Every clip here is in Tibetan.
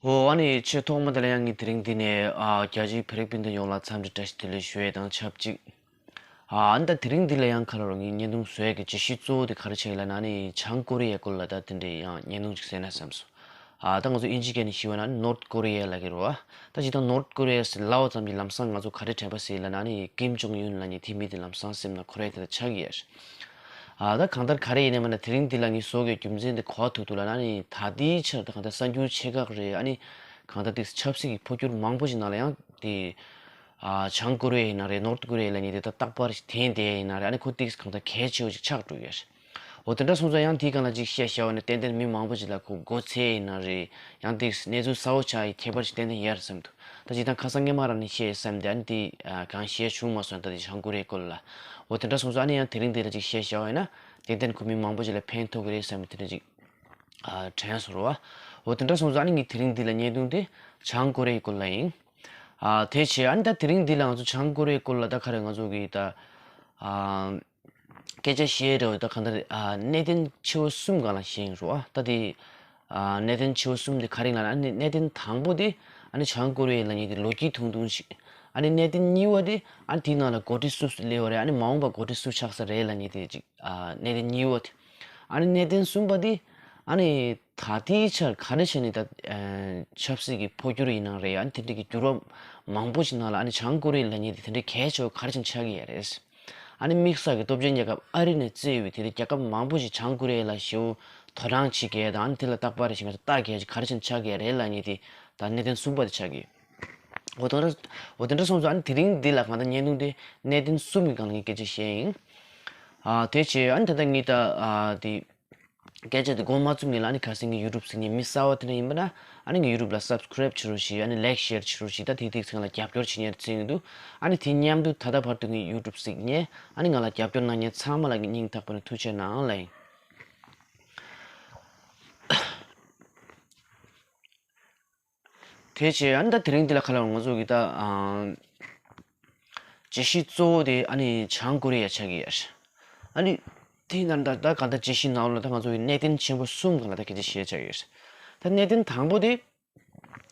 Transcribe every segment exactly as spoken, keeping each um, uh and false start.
ཨོ་ཨ་ནི་ཆེས་ཐོག་མ་དེ་ལ་ཡང་ངས་དེ་རིང་འདི་ནས་ཨ་རྒྱ་ཆེའི་བོད་རིགས་སྤུན་ཟླ་ཡོངས་ལ་འཚམས་འདྲི་བཀྲ་ཤིས་བདེ་ལེགས་ཞུ་ཡས་དང་ཆབས་ཅིག་ཨ་ཨ་ནི་ད་དེ་རིང་འདི་ལ་ཡང་ཁ་ལོ་རོ་ངས་བརྙན་ཐུང་བཟོ་ཡས་ཀྱི་བརྗོད་གཞི་གཙོ་བོ་དེ་ག་རེ་བྱས་ཡིན་ལབ་ན་ཨ་ནི་བྱང་ཀོ་རི་ཡའི་སྐོར་ལ་ད་དེ་འདྲའི་ཡང་བརྙན་ཐུང་ཅིག་བཟོས་ན་བསམ་སོང་། ཨ་ད་ང་ཚོ་ཨིན་ཇི་སྐད་ནས་ཞུས་པ་ན་North Korea ལབ་ཀྱི་རེད་བ། ད་ཇི་ལྟར་North Korea ཟེར་ལབ་པ་ཙམ་གྱིས་ལམ་སང་ང་ཚོ་ག་རེ་དྲན་པ་ཟེར་ལབ་ན་ཨ་ནི་ཀིམ་ཇོང་ཡུན་ལབ་མཁན་དེ་མི་དེ་ལམ་སང་སེམས་ནང་འཁོར་ཡས་དེ་འདྲ་ཆགས་ཀྱི་ཡོད་རེད། ཨ་ད་གང་ལྟར་ག་རེ་ཡིན་ནའི་མིན་ན་དེ་རིང་འདི་ལ་ངས་བཟོ་དགོས་རྒྱུ་མཚན་དེ་ག་པར་ཐུག་འདུག་ལབ་ན་ཨ་ནི་ད་ལྟའི་ཆར་ད་གང་ལྟར་གསར་འགྱུར་ཆེ་ཁག་རེད། ཨ་ནི་གང་ལྟར་ཏིག་ཆབ་སྲིད་ཀྱི་འཕོ་འགྱུར་མང་པོ་ཞིག་ནང་ལ་ཡང་དེ་ཨ་བྱང་ཀོ་རི་ཡ་ཡིན་ན་རེད། North Korea ལབ་མཁན་དེ་ད་རྟག་པར་ཞིག་དེང་དེ་ཡིན་ན་རེད། ཨ་ནི་ཁོ་ཏིག་གང་ལྟར་གལ་ཆེ་བོ་ཞིག་ཆགས་འགྲོ་ཡོད་རེད། འོ་དེ་འདྲ་སོང་ཙང་ཡང་དེའི་སྒང་ལ་ཅིག་བཤད་བཞག་པ་ཡིན་ན་ཏན་ཏན་མི་མང་པོ་ཅིག་ལ་ཁོ་མགོ་ཚོས་ཡིན་ན་རེད། ཡང་དེ་གནས་ཚུལ་གསལ་པོ་ཆགས་ཡི་ཁྱད་པར་ཅིག་ཏན་ཏན་ཡོད་རེད་བསམ་འདུག་ད་ཅིག་ད་ཁ་སང་སྔོན་མ་རང་ནས་བཤད་བསམ་སྟེ་ཨ་ནི་དེ་ཨ་གང་བཤད་བྱུང་མ་སོང་། ད་དེ་བྱང་ཀོ་རི་ཡའི་སྐོར་ལ། འོ་དེ་འདྲ་སོང་ཙང་ཨ་ནི་ཡང་དེ་རིང་དེ་ལ་ཅིག་བཤད་བཞག་པ་ཡིན་ན་ཏན་ཏན་ཁོ་མི་མང་པོ་ཅིག་ལ་ཕན་ཐོགས་ཀྱི་རེད་བསམ་དེ་འདྲ་ཅིག་ཨ་དྲན་སོང་རེད་བ། འོ་དེ་འདྲ་སོང་ཙང་ཨ་ནི་ངས་དེ་རིང་འདི་ལ་བརྙན་ཐུང་དེ་བྱང་ཀོ་རི་ཡའི་སྐོར་ལ་ཡིན། ཨ་དེ་བྱས་ཨ་ནི་ད་དེ་རིང་འདི་ལ་ང་ཚོ་བྱང་ཀོ་རི་ཡའི་སྐོར་ལ་ད་ག་རེ་ང་ཚོ་གི་ད་ཨ། སྐད་ཆ་བཤད་རེད་བ། ད་གང་ལྟར་ཨ་གནད་དོན་ཆེ་བ་གསུམ་སྒང་ལ་བཤད་ཡིན་རེད་བ། ད་དེ་ཨ་གནད་དོན་ཆེ་བ་གསུམ་དེ་ག་རེ་ཡིན་ལབ་ན་ཨ་ནི་གནད་དོན་དང་པོ་དེ་ཨ་ནི་བྱང་ཀོ་རི་ཡ་ལབ་མཁན་དེ་ལོ་རྒྱུས་ཐུང་ཐུང་ཞིག་ཨ་ནི་གནད་དོན་གཉིས་པ་དེ་ཨ་ནི་དེའི་ནང་ལ་འགོ་ཁྲིད་སུ་སུ་སླེབས་པ་རེད། ཨ་ནི་མ་འོངས་པ་འགོ་ཁྲིད་སུ་ཆགས་ས་རེད་ལབ་མཁན་དེ་ཅིག་ཨ་གནད་དོན་གཉིས་པ་དེ། ཨ་ནི་གནད་དོན་གསུམ་པ་དེ་ཨ་ནི་ད་ལྟའི་ཆར་ག་རེ་བྱས་ནས་ད་ཨ་ཆབ་སྲིད་ཀྱི་འཕོ་འགྱུར་ཡིན་ན་རེད། ཨ་ནི་དེ་འདྲ་གི་འགྱུར་བ་མང་པོ་ཞིག་ནང་ལ་ཨ་ནི་བྱང་ཀོ་རི་ཡ་ལབ་མཁན་དེ་དེ་འདྲ་གལ་ཆེ་བ་ག་རེ་བྱས་ནས་ཆགས་ཀྱི་ཡོད་རེད། ཨ་ནི་དམིགས་བསལ་གྱི་སྟོབས་ཆེན་རྒྱལ་ཁབ་ཨ་རི་ནས་གཙོས་པའི་དེ་རིང་རྒྱལ་ཁབ་མང་པོ་ཞིག་བྱང་ཀོ་རི་ཡ་ལ་ཞེ་པོ་དོ་སྣང་བྱེད་མཁན་དང་ཨ་ནི་དེ་ལ་རྟག་པར་རེ་བཞིན་ང་ཚོ་ལྟ་མཁན་ཞིག་ག་རེ་བྱས་ནས་ཆགས་ཀྱི་རེད་ལབ་མཁན་དེ་ད་གནད་དོན་གསུམ་པ་དེ་ཆགས་ཀྱི་ཡོད། འོ་དེ་འདྲ་འོ་དེ་འདྲ་སོང་ཙང་ཨ་ནི་དེ་རིང་འདི་ལ་གང་ལྟར་བརྙན་ཐུང་དེ་གནད་དོན་གསུམ་གྱི་སྒང་ལ་ངས་སྐད་ཆ་བཤད་ཡིན། ཨ་དེ་བྱས་ཨ་ནི་ད་ལྟ་ངས་ད་ཨ་དེ་སྐད་ཆ་དེ་མགོ་མ་བཙུགས་སྔོན་ལ་ཨ་ནི་གལ་སྲིད་ངའི་ཡུ་ཊུབ་གཟིགས་མཁན་མི་གསར་པ་དེ་འདྲ་ཡིན་པ་ན་ཨ་ནི་ངའི་ཡུ་ཊུབ་ལ་སབ་སི་ཀ་རེབ་བྱེད་རོགས་ཞེས་ཨ་ནི་ལའིག་ཤེར་བྱེད་རོགས་ཞེས་ད་དེ་དེ་ཚང་ལ་རྒྱབ་སྐྱོར་བྱེད་མཁན་རེད་བརྩི་གི་འདུག་ཨ་ནི་དེ་མཉམ་དུ་ད་ལྟ་བར་དུ་ངའི་ཡུ་ཊུབ་གཟིགས་མཁན་ཨ་ནི་ང་ལ་རྒྱབ་སྐྱོར་གནང་མཁན་ཚང་མ་ལ་སྙིང་ཐག་པ་ནས་ཐུགས་རྗེ་གནང་ལབ་ཡིན། དེ་བྱས་ཨ་ནི་ད་དེ་རིང་འདི་ལ་ཁ་ལ་ང་ཚོ་གི་ད་ཨ་བརྗོད་གཞི་གཙོ་བོ་དེ་ཨ་ནི་བྱང་ཀོ་རི་ཡ་ཆགས་ཀྱི་ཡོད་རེད། ཨ་ནི་དེ་ཡིན་ན་ད་ད་ག་ད་བརྗོད་གཞི་ནང་ལ་ད་ང་ཚོ་གི་གནད་དོན་ཆེན་པོ་གསུམ་སྒང་ལ་ད་སྐད་ཆ་བཤད་ཆགས་ཀྱི་ཡོད་རེད། ད་གནད་དོན་དང་པོ་དེ་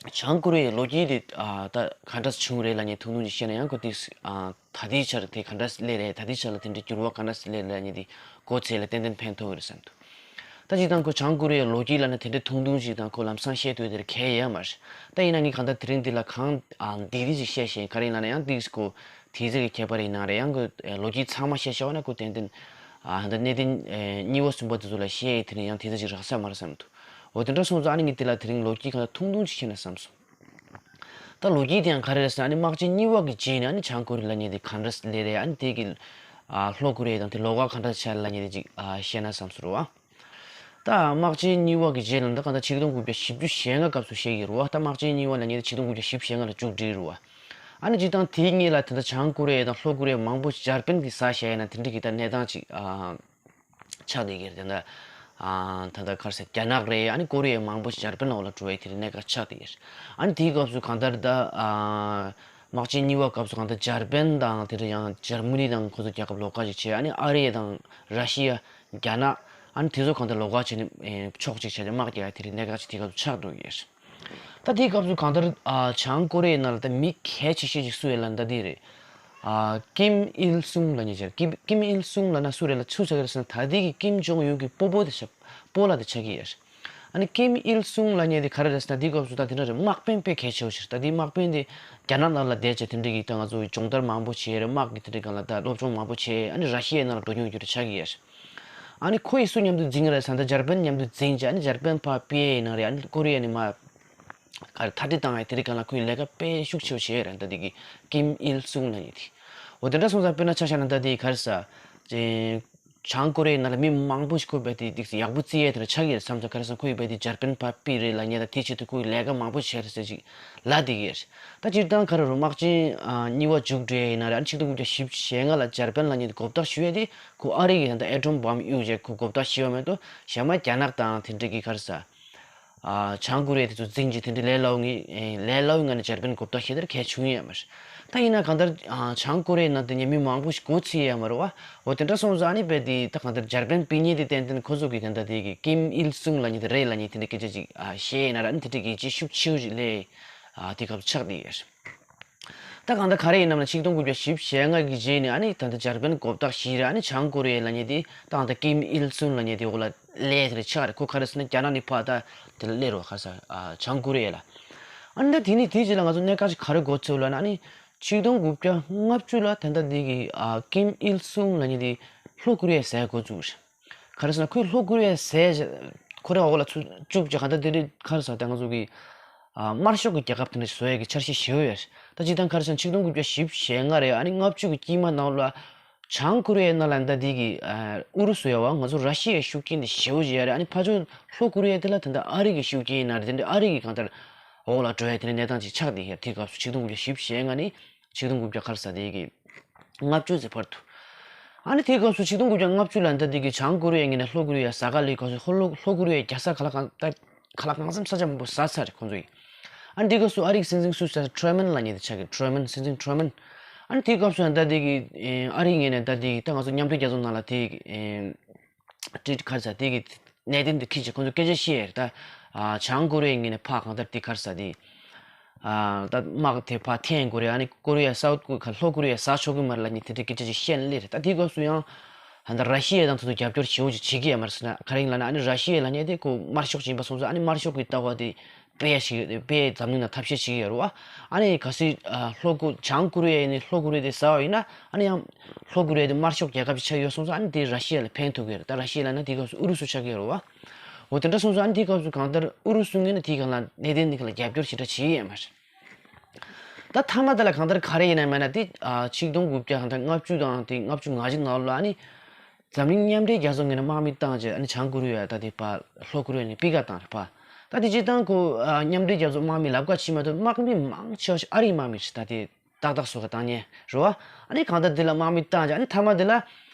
བྱང་ཀོ་རི་ཡའི་ལོ་རྒྱུས་དེ་ཨ་ད་ག་འདྲ་བྱུང་རེད་ལབ་མཁན་ཐུང་ཐུང་ཅིག་བཤད་ན་ཡང་ཁོ་དེ་ཨ་ད་ལྟའི་ཆར་དེ་ག་འདྲ་སླེབས་རེད། ད་ལྟའི་ཆར་ལ་དེ་འདྲའི་འགྱུར་བ་ག་འདྲ་སླེབས་རེད་ལབ་མཁན་དེ་མགོ་ཚོས་ལ་ཏན་ཏན་ཕན་ཐོགས་ཀྱི་རེད་བསམ་འདུག་ད་ཅིག་དང་ཁོ་བྱང་ཀོ་རི་ཡའི་ལོ་རྒྱུས་ལབ་ན་དེ་འདྲའི་ཐུང་ཐུང་ཞིག་དང་ཁོ་ལམ་སང་བཤད་ཐུབ་དེར་གལ་ཡོད་མ་རེད། ད་ཡིན་ན་ངས་གང་ལྟར་དེ་རིང་འདི་ལ་གང་ཨ་འདི་རིགས་ཅིག་བཤད་བཞིན་ག་རེ་ཡིན་ལབ་ན་ཡང་ཏིག་ཁོ་དེ་ཚོ་གི་ཁྱད་པར་ཡིན་ན་རེད། ཡང་ཁོ་ལོ་རྒྱུས་ཚང་མ་བཤད་བཞག་པ་ན་ཁོ་ཏན་ཏན་ཨ་ད་གནད་དོན་གཉིས་པ་གསུམ་པ་དེ་ཚོ་ལ་བཤད་ཡི་དེ་རིང་ཡང་དེ་ཚོ་ཅིག་རག་ས་མ་རེད་བསམ་འདུག་འོ་དེ་འདྲ་སོང་ཙང་ཨ་ནི་ངས་དེ་ལ་དེ་རིང་ལོ་རྒྱུས་གང་ལྟར་ཐུང་ཐུང་ཅིག་བཤད་ན་བསམ་སོང་། ད་ལོ་རྒྱུས་དེ་ཡང་ག་རེ་རེད་ཟེར་ན་ཨ་ནི་དམག་ཆེན་གཉིས་པ་གི་རྗེས་ནས་ཨ་ནི་བྱང་ཀོ་རི་ཡ་ལབ་མཁན་དེ་ག་འདྲ་སླེབས་རེད། ཨ་ནི་དེ་གི་ཨ་ལྷོ་ཀོ་རི་ཡ་དང་དེ་ལོགས་ཀ་ག་འདྲ་ཆགས་ལབ་མཁན་དེ་ཅིག་ཨ་བཤད་ན་བསམ་སོང་རེད་བ། ད་དམག་ཆེན་གཉིས་པ་གི་རྗེས་ལ་ད་ག་ད་ཆིག་སྟོང་དགུ་བརྒྱ་བཞི་བཅུ་ཞེ་ལྔ་སྐབས་སུ་བཤད་ཀྱི་རེད་བ། ད་དམག་ཆེན་གཉིས་པ་ལབ་མཁན་དེ་ཆིག་སྟོང་དགུ་བརྒྱ་བཞི་བཅུ་ཞེ་ལྔ་ལ་མཇུག་སྒྲིལ་རེད་བ། ཨ་ནི་སྤྱིར་བཏང་དེའི་སྔོན་ལ་དེ་འདྲ་བྱང་ཀོ་རི་ཡ་དང་ལྷོ་ཀོ་རི་ཡ་མང་པོ་འཇར་པན་གྱིས་ཟ་བཞག་ཡིན་ན་དེ་འདྲ་གི་ད་གནས་སྟངས་ཅིག་ཨ། ཆགས་བསྡད་ཀྱི་རེད། ད་ལྟ་ཨ་ད་ལྟ་ག་རེ་ཟེར་རྒྱ་ནག་རེད། ཨ་ནི་ཀོ་རི་ཡ་མང་པོ་ཞིག་འཇར་པན་འོག་ལ་འགྲོ་བའི་དེ་རིང་གནས་སྐབས་ཆགས་བསྡད་ཀྱི་རེད། ཨ་ནི་དེའི་སྐབས་སུ་གང་ལྟར་ད་ཨ་དམག་ཆེན་གཉིས་པ་སྐབས་སུ་གང་ལྟར་འཇར་པན་དང་དེ་འདྲ་ཡང་འཇར་མ་ནི་དང་ཁོ་ཚོ་རྒྱལ་ཁབ་ལོགས་ཀ་ཞིག་བྱས། ཨ་ནི་ཨ་རི་དང་ར་ཤི་ཡ། རྒྱ་ནག་ཨ་ནི་དེ་ཚོ་གང་ལྟར་ལོགས་ཀ་བྱས་ནས་ཨེ་ཕྱོགས་གཅིག་བྱས་ཏེ་དམག་རྒྱག་ཡ་དེ་རིང་གནས་སྐབས་ཅིག་དེའི་སྐབས་སུ་ཆགས་འགྲོ་གི་ཡོད་རེད། ད་དེའི་སྐབས་སུ་གང་ལྟར་ཨ་བྱང་ཀོ་རི་ཡའི་ནང་ལ་ད་མི་གལ་ཆེ་ཤོས་ཅིག་སུ་ཡིན་ལབ་ན་ད་འདི་རེད། ཨ་ཀིམ་ཨིལ་སུང་ལབ་མཁན་ཅིག་རེད། ཀིམ་ཀིམ་ཨིལ་སུང་ལབ་ན་སུ་རེད་ལབ་ཆུ་ཚ་གི་རེད་ཟེར་ན་ད་ལྟའི་གི་ཀིམ་ཇོང་ཡུན་གི་སྤོ་བོ་དེ་ཆགས་སྤོ་ལགས་དེ་ཆགས་ཀྱི་ཡོད་རེད། ཨ་ནི་ཀིམ་ཨིལ་སུང་ལབ་མཁན་དེ་ག་རེ་རེད་ཟེར་ན་དེའི་སྐབས་སུ་ད་དེ་འདྲ་རེད། དམག་དཔོན་དཔེ་གལ་ཆེ་བོ་ཞིག་རེད། ད་དེའི་དམག་དཔོན་དེ་རྒྱ་ནག་ནང་ལ་བསྡད་བྱས་དེ་འདྲ་གི་ད་ང་ཚོ་སྦྱོང་བརྡར་མང་པོ་བྱས་རེད། དམག་གི་དེ་འདྲ་སྒང་ལ་ད་སློབ་སྦྱོང་མང་པོ་བྱས། ཨ་ནི་ར་ཤི་ཡའི་ནང་ལ་འགྲོ་མྱོང་རྒྱུ་རེད་ཆགས་ཀྱི་ཡོད་རེད། ཨ་ནི་ཁོ་ཡིས་སུ་མཉམ་དུ་འཛིང་རེད་ཟེར་ན་ད་འཇར་པན་མཉམ་དུ་འཛིང་བྱས། ཨ་ནི་འཇར་པན་ཕར་ཕུད་ཡས་ཡིན་ན་རེད། ཨ་ནི་ཀོ་རི་ཡ་ནས་མར་ག་རེ་མཐའ་སྒྲིལ་བཏང་ཡས་དེ་རིང་གང་ལ་ཁོའི་ལས་ཀ་དཔེ་ཤུགས་ཆེ་བོ་བྱས་ཡོད་རེད། ད་འདི་གི་ཀིམ་ཨིལ་སུང་ལབ་མཁན་དེ། འོ་དེ་འདྲ་སོང་ཙང་དཔེར་ན་ཆ་བཞག་ན་ད་འདི་ག་རེ་ཟེར། ཅེ་བྱང་ཀོ་རི་ཡའི་ནང་ལ་མི་མང་པོ་ཞིག་ཁོ་རྦད་དེ་ཏིག་ཙམ་ཡག་པོ་བརྩི་ཡས་དེ་འདྲ་ཆགས་ཀྱི་རེད་བསམ་ཙང་། ག་རེ་ཟེར་ན་ཁོ་ཡིས་རྦད་དེ་འཇར་པན་ཕར་ཕུད་རེད་ལབ་མཁན་དང་དེའི་ཆེད་དུ་ཁོ་ཡིས་ལས་ཀ་མང་པོ་བྱས་རེད་ཟེར་ཅིག་ལབ་བསྡད་ཀྱི་རེད། ད་སྤྱིར་བཏང་ག་རེ་རུ་དམག་ཆེན་ཨ་གཉིས་པ་མཇུག་སྒྲིལ་ཡས་ཡིན་ན་རེད། ཨ་ནི་ཆིག་སྟོང་དགུ་བརྒྱ་བཞི་བཅུ་ཞེ་ལྔ་ལ་འཇར་པན་ལབ་མཁན་དེ་མགོ་བཏགས་ཞུ་ཡས་དེ་ཁོ་ཨ་རི་གིས་ད་ལྟ་ཨེ་ཊོམ་བྷོམ་གཡུག་བྱས་ཁོ་མགོ་བཏགས་ཞུ་ཡས་མ་གཏོགས་གཞན་མ་རྒྱ་ནག་དང་དེ་འདྲ་གི་ག་རེ་ཟེར། ཨ་བྱང་ཀོ་རི་ཡ་དེ་ཚོ་འཛིང་རྒྱུ་དེ་འདྲ་ལས་སླ་བོ་ངེས་ལས་སླ་བོའི་ངང་ནས་འཇར་པན་མགོ་བཏགས་བྱས་དེར་གལ་བྱུང་ཡོད་མ་རེད། ད་ཡིན་ན་གང་ལྟར་ཨ་བྱང་ཀོ་རི་ཡའི་ནང་དེ་ནས་མི་མང་པོ་ཞིག་མགོ་ཚོས་ཡོད་མ་རེད་བ། འོ་དེ་འདྲ་སོང་ཙང་ཨ་ནི་རྦད་དེ་ད་གང་ལྟར་འཇར་པན་ཕེབས་མཁན་དེ་ཏན་ཏན་ཁོ་ཚོ་གི་དེ་འདྲ་དེ་གི་ཀིམ་ཨིལ་སུང་ལབ་མཁན་དེ་རེད་ལབ་མཁན་དེ་འདྲ་སྐད་ཆ་ཅིག་ཨ་བཤད་ཡིན་ན་ར་ཨ་ནི་དེ་འདྲ་གི་རྒྱས་ཤུགས་ཆེ་བོ་ཞིག་སླེབས་ཨ་དེ་སྐབས་སུ་ཆགས་བསྡད་ཡོད་རེད། ད་གང་ལྟར་ག་རེ་ཡིན་ནམ་ན་ཆིག་སྟོང་དགུ་བརྒྱ་བཞི་བཅུ་ཞེ་ལྔ་གི་རྗེས་ནས་ཨ་ནི་ད་ལྟ་འཇར་པན་མགོ་བཏགས་བཞི་རེད། ཨ་ནི་བྱང་ཀོ་རི་ཡ་ལབ་མཁན་དེ་ད་ལྟ་ཀིམ་ཨིལ་སུང་ལབ་མཁན་དེ་འོག་ལ་སླེབས་དེ་རེད་ཆགས་རེད། ཁོ་ག་རེ་ཟེར་ན་རྒྱ་ནག་ནས་ཕར་ད་དེ་ལ་སླེབས་རོགས་ག་རེ་ཟེར་ཨ་བྱང་ཀོ་རི་ཡ་ལ། ཨ་ནི་ད་དེ་ནས་དེའི་རྗེས་ལ་ང་ཚོ་གནད་འགག་ཅིག་ག་རེ་མགོ་ཚོས་ལབ་ན་ཨ་ནི་ཆིག་སྟོང་དགུ་བརྒྱ་ལྔ་བཅུ་ལ་ད་ལྟ་འདི་གི་ཨ་ཀིམ་ཨིལ་སུང་ལབ་མཁན་དེ་ལྷོ་ཀོ་རི་ཡ་ཟེར་འགོ་བཙུགས་རེད། ག་རེ་ཟེར་ན་ཁོས་ལྷོ་ཀོ་རི་ཡ་ཟེར་ཁོ་རའི་འོག་ལ་ཚུར་བཅུག་བྱས་གང་ལྟར་དེ་རིང་ག་རེ་ཟེར་ད་ང་ཚོ་གི་ཨ་དམར་ཤོག་གི་རྒྱལ་ཁབ་དེ་འདྲ་ཞིག་བཟོ་ཡས་ཀྱི་འཆར་གཞི་ཞེ་པོ་ཡོད་རེད། ད་སྤྱིར་བཏང་ག་རེ་ཟེར་ན་ཆིག་སྟོང་དགུ་བརྒྱ་བཞི་བཅུ་ཞེ་ལྔ་རེད། ཨ་ནི་ལྔ་བཅུ་གི་དཀྱིལ་མ་ནང་ལ་བྱང་ཀོ་རི་ཡའི་ནང་ལ་ད་འདི་གི་ཨ་ཨུ་རུ་སུ་ཡོད་བ་ང་ཚོ་ར་ཤི་ཡའི་ཤུགས་རྐྱེན་དེ་ཞེ་པོ་ཅིག་ཡོད་རེད། ཨ་ནི་ཕར་ཕྱོགས་ལྷོ་ཀོ་རི་ཡ་དེ་ལ་ད་ལྟ་ཨ་རི་གི་ཤུགས་རྐྱེན་ཡིན་ན་རེད། དེ་འདྲ་ཨ་རི་གི་གང་ལྟར་འོག་ལ་འགྲོ་ཡ་དེ་འདྲ་གནས་སྟངས་ཅིག་ཆགས་བསྡད་ཡོད་རེད། དེའི་སྐབས་སུ་ཆིག་སྟོང་དགུ་བརྒྱ་བཞི་བཅུ་ཞེ་ལྔ་ནས་ཆིག་སྟོང་དགུ་བརྒྱ་ག་རེ་ཟེར་དེ་གི་ལྔ་བཅུ་ཙམ་བར་དུ། ཨ་ནི་དེའི་སྐབས་སུ་ཆིག་སྟོང་དགུ་བརྒྱ་ལྔ་བཅུ་ལ་ད་འདི་གི་བྱང་ཀོ་རི་ཡའི་ངོས་ནས་ལྷོ་ཀོ་རི་ཡ་ཟ་ག་ལས་ཁོ་ཚོས་ལྷོ་ལྷོ་ལྷོ་ཀོ་རི་ཡའི་རྒྱལ་ས་ག་ལ་གང་ད་ག་ལ་གང་འཚམ་ས་ཆ་མང་པོ་ཟ་ཚར་རེད་ཁོ་ཚོ་ཡིས། ཨ་ནི་དེའི་སྐབས་སུ་ཨ་རིའི་སྲིད་འཛིན་སུ་ཟེར་ན་ཁྲོ་མན་ལབ་མཁན་དེ་ཆགས་ཀྱི། ཁྲོ་མན་སྲིད་འཛིན་ཁྲོ་མན། ཨ་ནི་དེའི་སྐབས་སུ་ད་འདི་གི་ཨ་རིའི་ངོས་ནས་ད་འདི་གི་ད་ང་ཚོ་མཉམ་འབྲེལ་རྒྱལ་ཚོགས་ནང་ལ་དེ་གི་ཀྲིག་ག་རེ་ཟེར་དེ་གི་གནད་དོན་དེ་ཁྱེར་བྱས་ཁོང་ཚོས་སྐད་ཆ་བཤད་ཡས་རེད། ད་ཨ་བྱང་ཀོ་རི་ཡའི་ངོས་ནས་ཕར་གང་ལྟར་དེ་ག་རེ་ཟེར་དེ་ཨ་ད་དམག་དེ་ཕར་འཐེན་དགོས་རེད། ཨ་ནི་ཀོ་རི་ཡ་སའུ་ཐི་ཀོ་ལྷོ་ཀོ་རི་ཡ་ཟ་ཆོག་གི་མ་རེད་ལབ་མཁན་དེ་འདྲའི་སྐད་ཆ་ཅིག་བཤད་ནས་སླེབས་རེད། ད་དེའི་སྐབས་སུ་ཡང་ད་ལྟ་ར་ཤི་ཡ་དང་དེ་ཚོ་རྒྱབ་སྐྱོར་ཞེ་པོ་ཅིག་བྱེད་ཀྱི་ཡོད་མ་རེད་ཟེར་ན་ག་རེ་ཡིན་ལབ་ན་ཨ་ནི་ར་ཤི་ཡ་ལབ་མཁན་དེ་ཁོ་དམར་ཤོག་ཅིག་ཡིན་པ་སོང་ཙང་ཨ་ནི་དམར་ཤོག་གི་ལྟ་བ་དེ་དཔེ་ཞིག་དཔེ་འཛམ་གླིང་ནང་ཐབས་ཤེས་བྱེད་ཀྱི་ཡོད་རེད་བ། ཨ་ནི་གལ་སྲིད་ཨ་ལྷོ་ཀོ་བྱང་ཀོ་རི་ཡ་ནས་ལྷོ་ཀོ་རི་ཡ་དེ་ཟ་བ་ཡིན་ན་ཨ་ནི་ཡང་ལྷོ་ཀོ་རི་ཡ་དེ་དམར་ཤོག་རྒྱལ་ཁབ་ཅིག་ཆགས་ཡོད་སོང་ཙང་ཨ་ནི་དེ་ར་ཤི་ཡ་ལ་ཕན་ཐོགས་ཀྱི་རེད། ད་ར་ཤི་ཡ་ལབ་ན་དེའི་སྐབས་སུ་ཨུ་རུ་སུ་ཆགས་ཀྱི་ཡོད་རེད་བ། འོ་དེ་འདྲ་སོང་ཙང་ཨ་ནི་དེའི་སྐབས་སུ་གང་ལྟར་ཨུ་རུ་སུ་ངོས་ནས་དེའི་སྒང་ལ་གནད་དོན་འདི་ག་ལ་རྒྱབ་སྐྱོར་ཞེ་དྲག་བྱེད་ཡས་མ་རེད། ད་མཐའ་མ་དེ་ལ་གང་ལྟར་ག་རེ་ཡིན་ན་མེད་ན་དེ་ཨ་ཆིག་སྟོང་དགུ་བརྒྱ་གང་ལྟར་ལྔ་བཅུ་དང་དེ་ལྔ་བཅུ་ང་གཅིག་ནང་ལ་ཨ་ནི་འཛམ་གླིང་མཉམ་འབྲེལ་རྒྱལ་ཚོགས་ངོས་ནས་དམག་མི་བཏང་རྗེས་ཨ་ནི་བྱང་ཀོ་རི་ཡ་ད་དེ་ཕར་ལྷོ་ཀོ་རི་ཡ་ནས་སྤུས་ཀ་བཏང་རེད་པ། ད་དེ་སྤྱིར་བཏང་ཁོ་ཨ་མཉམ་འབྲེལ་རྒྱལ་ཚོགས་དམག་མི་ལབ་ཀ་ཕྱིན་མ་གཏོགས་དམག་མི་མང་ཆེ་བ་ཞིག་ཨ་རིའི་དམག་མི་རེད། ད་དེ་ཏག་ཏག་བཟོ་ག་བཏང་མཁན་རེད་བ། ཨ་ནི་གང་ལྟར་དེ་ལ་དམག་མི་བཏང་རྗེས་ཨ་ནི་མཐའ་མ་དེ་ལ་